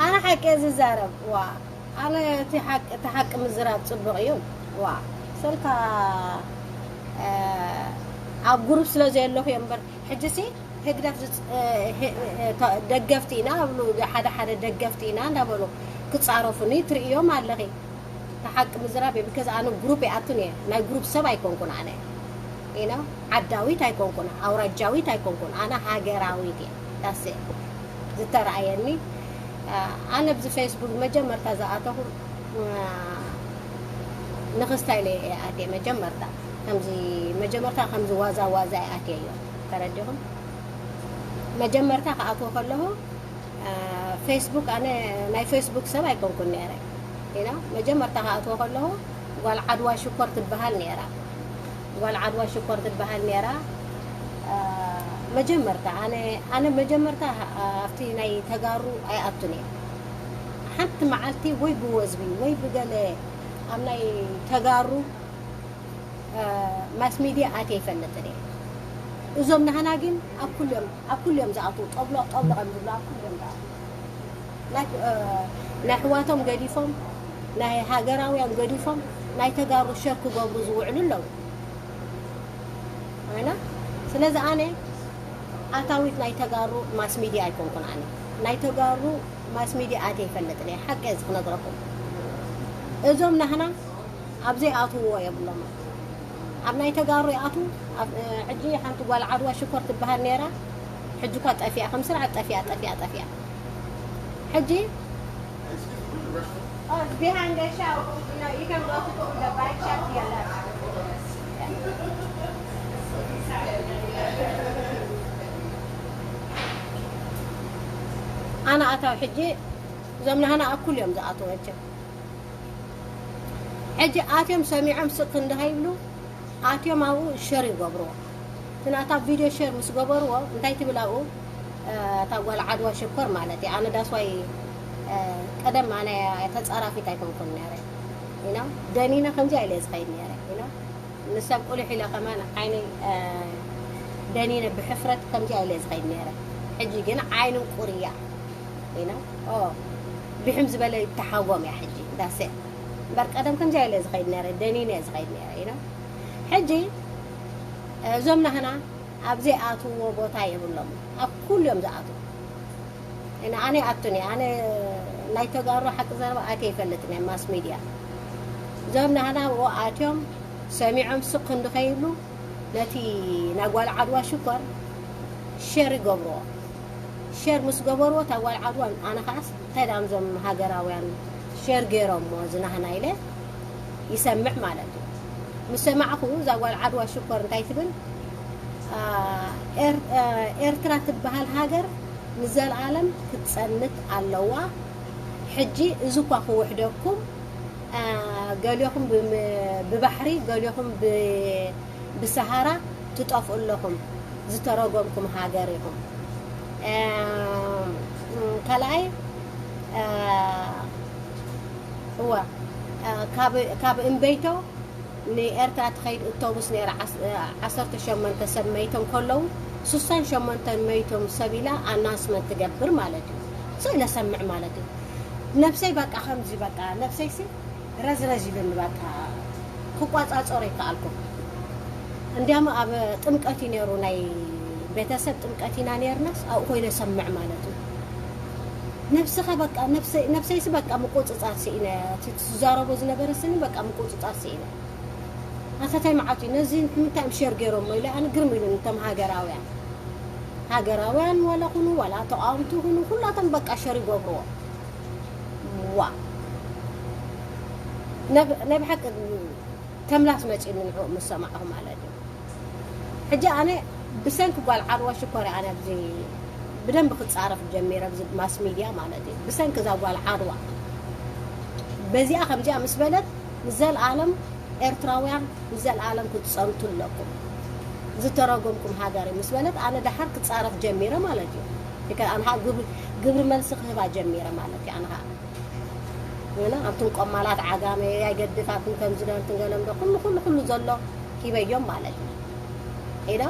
ኣነ ሓቂ እየ ዝዛረብ። ዋ። ኣነ እቲ ሓቂ፣ እቲ ሓቂ ምዝራብ ጽቡቕ እዩ። ዋ፣ ሰልካ፣ እ፣ ኣብ ግሩፕ ስለ ዘየለኹ እየ እምበር፣ ሕጂሲ ህግደፍ ዝጽ-፣ እ፣ ህ-፣ እ፣ ተ-፣ ደገፍቲ ኢና እብሉ፣ ሓደ ሓደ ደገፍቲ ኢና እንዳበሉ ክጻረፉኒ ትርእዮም ኣለኺ። እቲ ሓቂ ምዝራብ እየ፣ because ኣነ ግሩፕ ይኣቱን እየ፣ ናይ ግሩፕ ሰብ ኣይኮንኩን ኣነ። You know፣ ዓዳዊት ኣይኮንኩን፣ ኣውራጃዊት ኣይኮንኩን፣ ኣነ ሃገራዊት እየ። That's it። ዝተረኣየኒ፣ አ፣ ኣነ ኣብዚ ፌስቡክ መጀመርታ ዝኣተኹ፣ አ፣ ንኽስታይ ኢለ እየ ኣትየ። መጀመርታ ከምዚ፣ መጀመርታ ከምዚ ዋዛ ዋዛ እየ ኣትየዮ። ተረዲኹም? መጀመርታ ክኣትዎ ከለኹ፣ አ፣ ፌስቡክ፣ ኣነ ናይ ፌስቡክ ሰብ ኣይኮንኩን ነይረ። You know፣ መጀመርታ ክኣትዎ ከለኹ ጓል ዓድዋ ሽኮር ትበሃል ነይራ። ጓል ዓድዋ ሽኮር ትበሃል ነይራ። አ፣ መጀመርታ ኣነ፣ ኣነ መጀመርታ፣ አ፣ ኣብቲ ናይ ተጋሩ ኣይኣቱን እየ። ሓንቲ መዓልቲ ወይ ብወዝቢ ወይ ብገለ ኣብ ናይ ተጋሩ፣ አ፣ ማስ ሚድያ ኣትየ ኣይፈልጥን እየ። እዞም ናህና ግን ኣብ ኩሎም ኣብ ኩሎም ዝኣትዉ ጠብሎቕ ጠብሎቕ እዮም ዝብሉ ኣብ ኩሎም ዝኣትዉ ናይ እ፣ ናይ ኣሕዋቶም ገዲፎም ናይ ሃገራውያን ገዲፎም ናይ ተጋሩ ሸር ክገብሩ ዝውዕሉ ኣለዉ። ኣይና ስለዚ ኣነ ኣታዊት ናይ ተጋሩ ማስ ሚድያ ኣይኮንኩን። ኣነ ናይ ተጋሩ ማስ ሚድያ ኣትየ ይፈልጥን እየ። ሓቂ እዚ ክነግረኩም እዞም ናህና ኣብ ዘይኣትውዎ የብሎም። ኣብ ናይ ተጋሩ ይኣትዉ። ኣብ ሕጂ ሓንቲ ጓል ዓድዋ ሽኮር ትበሃል ነይራ። ሕጂ እኳ ጠፊኣ ከም ስርዓት ጠፊኣ ጠፊኣ ጠፊኣ። ሕጂ Oh, it's behind the shower. You know, you can go to the bike shop here. Left. ኣነ ኣታዊ ሕጂ እዞም ናህና ኣብ ኩሉ እዮም ዝኣትወቸው። ሕጂ ኣትዮም ሰሚዖም ስቅ እንድሃይብሉ ኣትዮም ኣብኡ ሸር ይገብርዎ። እቲ ናታ ቪድዮ ሸር ምስ ገበርዎ እንታይ ትብል ኣብኡ እታ ጓል ዓድዋ ሽኮር ማለት እዩ። ኣነ ዳስዋይ ቀደም ኣነ ተፃራፊት ኣይኮንኩን ነረ ኢና ደኒነ ከምዚ ኢለ ዝኸይድ ነረ ኢና ንሰብ ቁልሕ ኢለ ከማን ዓይነይ ደኒነ ብሕፍረት ከምዚ ኢለ ዝኸይድ ነረ። ሕጂ ግን ዓይንን ቁርያ ኢና ብሕም ዝበለ ይተሓጎም እያ ሕጂ ዳሰ እምበር ቀደም ከምዚ ኢለ ዝኸይድ ነረ ደኒነ እየ ዝኸይድ ነረ ኢና ሕጂ እዞም ናህና ኣብ ዘይኣትውዎ ቦታ የብሎም ኣብ ኩሉ እዮም ዝኣትዉ። ኣነ ኣቱኒ ኣነ ናይ ተጋሩ ሓቂ ዘረባ ኣተ ይፈልጥ ናይ ማስ ሚድያ እዞም ናህና ብኡ ኣትዮም ሰሚዖም ስቕ ክንዲ ከይብሉ ነቲ ናይ ጓል ዓድዋ ሽኮር ሸር ይገብርዎ። ሸር ምስ ገበርዎ እታ ጓል ዓድዋ ኣነ ከዓስ እንታይ ዳም ዞም ሃገራውያን ሸር ገይሮሞ ዝናህና ኢለ ይሰምዕ ማለት እዩ። ምስ ሰማዕኹ እዛ ጓል ዓድዋ ሽኮር እንታይ ትብል ኤርትራ ትበሃል ሃገር ንዘለኣለም ክትጸንት ኣለዋ። ሕጂ እዚ እኳ ክውሕደኩም ገሊኹም ብባሕሪ ገሊኹም ብሰሃራ ትጠፍኡ ኣለኹም ዝተረጎምኩም ሃገር ኢኹም። ካልኣይ እወ ካብ እምበይቶ ንኤርትራ ትኸይድ እቶቡስ ነይራ ዓሰርተ ሸሞንተ ሰብ መይቶም ከለዉ ስሳን ሸሞንተን መይቶም ሰብ ኢላ ኣናውንስመንት ትገብር ማለት እዩ። ሰው ኢለ ሰምዕ ማለት እዩ። ነብሰይ በቃ ከምዚ በቃ ነብሰይ ሲ ረዝረዝ ይብል በቃ ክቋጻጸሮ ይከኣልኩ። እንዲያም ኣብ ጥምቀት እዩ ነይሩ ናይ ቤተሰብ ጥምቀት ኢና ነርናስ ኣብኡ ኮይነ ሰምዕ ማለት እዩ። ነብስኻ በቃ ነብሰይሲ በቃ ምቁጽጻር ስኢነ ትዛረቦ ዝነበረ ስኒ በቃ ምቁጽጻር ስኢነ። ኣተታይ መዓት እዩ ነዚ ንምንታይ እዮም ሸር ገይሮሞ ኢለ ኣነ ግርም ኢሉን እቶም ሃገራውያን ሃገራውያን ዋላ ኩኑ ዋላ ተቃወምቲ ኩኑ ኩላቶም በቃ ሸር ይገብርዎ። ዋ ናይ ብሓቂ ተምላስ መፂኒ ንዕኡ ምስ ሰማዕኹ ማለት እዩ። ሕጂ ኣነ ብሰንኪ ጓል ዓድዋ ሽኮር ኣነ ኣብዚ ብደንብ ክፃረፍ ጀሚረ ኣብዚ ማስ ሚድያ ማለት እዩ። ብሰንኪ እዛ ጓል ዓድዋ በዚኣ ከምዚኣ ምስ በለት ንዘለኣለም ኤርትራውያን ንዘለኣለም ክትፀንቱ ኣለኩም። ዝተረጎምኩም ሃገር ምስ በለት ኣነ ደሓር ክፃረፍ ጀሚረ ማለት እዩ። ኣነ ግብሪ መልሲ ክህባ ጀሚረ ማለት እዩ። ኣነ ከዓ ኣንቱም ቆማላት ዓጋመ ኣይገድፋትን ከምዚ ዶ እንትን ገለም ዶ ኩሉ ኩሉ ኩሉ ዘሎ ሂበዮም ማለት እዩ። ኢለ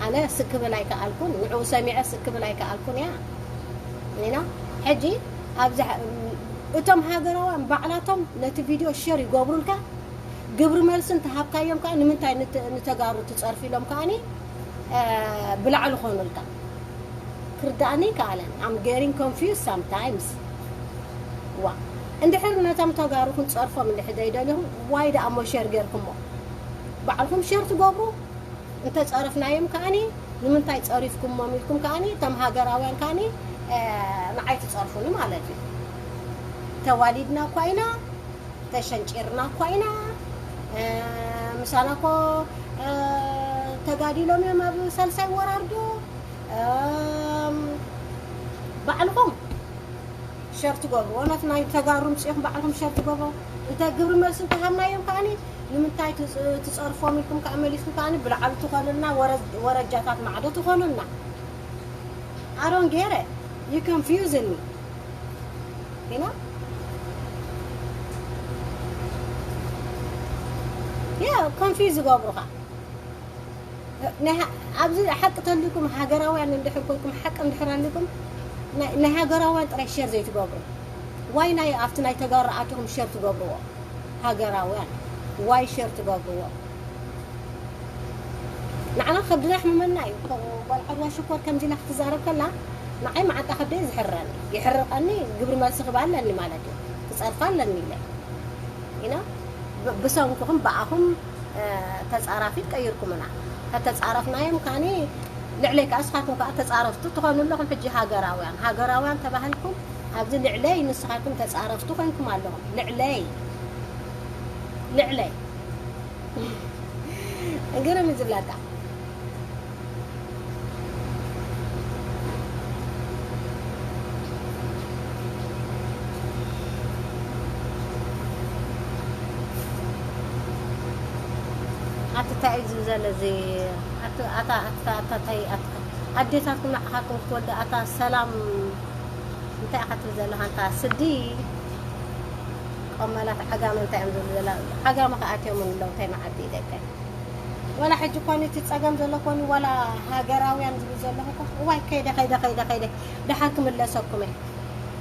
ኣነ ስክብል ኣይከኣልኩን ንዕኡ ሰሚዐ ስክብል ኣይከኣልኩን እያ። ኢና ሕጂ ኣብዚ እቶም ሃገራውያን ባዕላቶም ነቲ ቪድዮ ሸር ይገብሩልካ ግብሪ መልሲ እንተሃብካዮም ከዓ ንምንታይ ንተጋሩ ትፀርፊ ኢሎም ከዓኒ ብላዕሊ ኮኑልካ ክርዳእኒ ይከኣለን። I'm getting confused sometimes። ዋ እንድሕር ነቶም ተጋሩ ክንፀርፎም እንድሕር ዘይደሊኹም ዋይ ደኣ እሞ ሸር ገይርኩሞ ባዕልኩም ሸር ትገብሩ እንተፀረፍናዮም ከዓኒ ንምንታይ ፀሪፍኩሞም ኢልኩም ከዓኒ እቶም ሃገራውያን ከዓኒ ንዓይ ትፀርፉኒ ማለት እዩ። ተዋሊድና እኳ ኢና ተሸንጪርና እኳ ኢና ምሳና እኮ ተጋዲሎም እዮም ኣብ ሳልሳይ ወራርዶ ባዕልኹም ሸር ትገብርዎ ነቲ ናይ ተጋሩ ምፅኢኹም ባዕልኹም ሸር ትገብሮ እንተ ግብሪ መልሲ እንተሃብናዮም ከዓኒ ንምንታይ ትፀርፎም ኢልኩም ከዓ መሊስኩም ከዓኒ ብላዕሊ ትኾኑልና ወረጃታት ማዕዶ ትኾኑልና ኣሮን ገይረ you confusing me you know yeah confuse ይገብሩኻ ናይ ሃ- ኣብዚ ሓቂ ተልይኩም ሃገራውያን እንድሕር ኮይንኩም ሓቂ እንድሕር ኣልይኩም ናይ ናይ ሃገራውያን ጥራይ ሸር ዘይትገብሩ ዋይ ናይ ኣብቲ ናይ ተጋሩ ኣትኹም ሸር ትገብርዎ ሃገራውያን ዋይ ሸር ትገብርዎ ንዓና ከብድና ሕምመና እዩ ጓል ዓድዋ ሽኮር ከምዚ ኢላ ክትዛረብ ከላ ንዓይ መዓንጣ ከብደይ ዝሕረኒ ይሕርቀኒ ግብሪ መልሲ ክባ ኣለኒ ማለት እዩ ክፀርፋ ኣለኒ ኢለ ኢና ብሰንኩኹም ብኣኹም ተፃራፊት ቀይርኩምና ተተፃረፍናዮም ካኒ ልዕለይ ከዓ እስኻትኩም ከዓ ተፃረፍቱ ትኾኑ ኣለኹም ሕጂ ሃገራውያን ሃገራውያን ተባህልኩም ኣብዚ ልዕለይ ንስኻትኩም ተፃረፍቱ ኮይንኩም ኣለኹም ልዕለይ ልዕለይ ግርም ዝብለካ ኣቲ እንታይ እዩ ዝብል ዘሎ እዚ ኣቲ ኣታ ኣታ ኣታ እንታይ ኣታ ኣዴታትኩም ንዓኻትኩም ክትወልዱ ኣታ ሰላም እንታይ ኢኻ ትብል ዘለኻ ኣንታ ስዲ ቆመላት ዓጋመ እንታይ እዮም ዝብሉ ዘላ ዓጋመ ከኣትዮም ኣለዉ እንታይ መዓዲ ደቀ ወላ ሕጂ ኮኒ እቲ ፀገም ዘሎ ኮኒ ወላ ሃገራውያን ዝብል ዘለኹ እኮ እዋይ ከይደ ከይደ ከይደ ከይደ ደሓር ክምለሰኩም እየ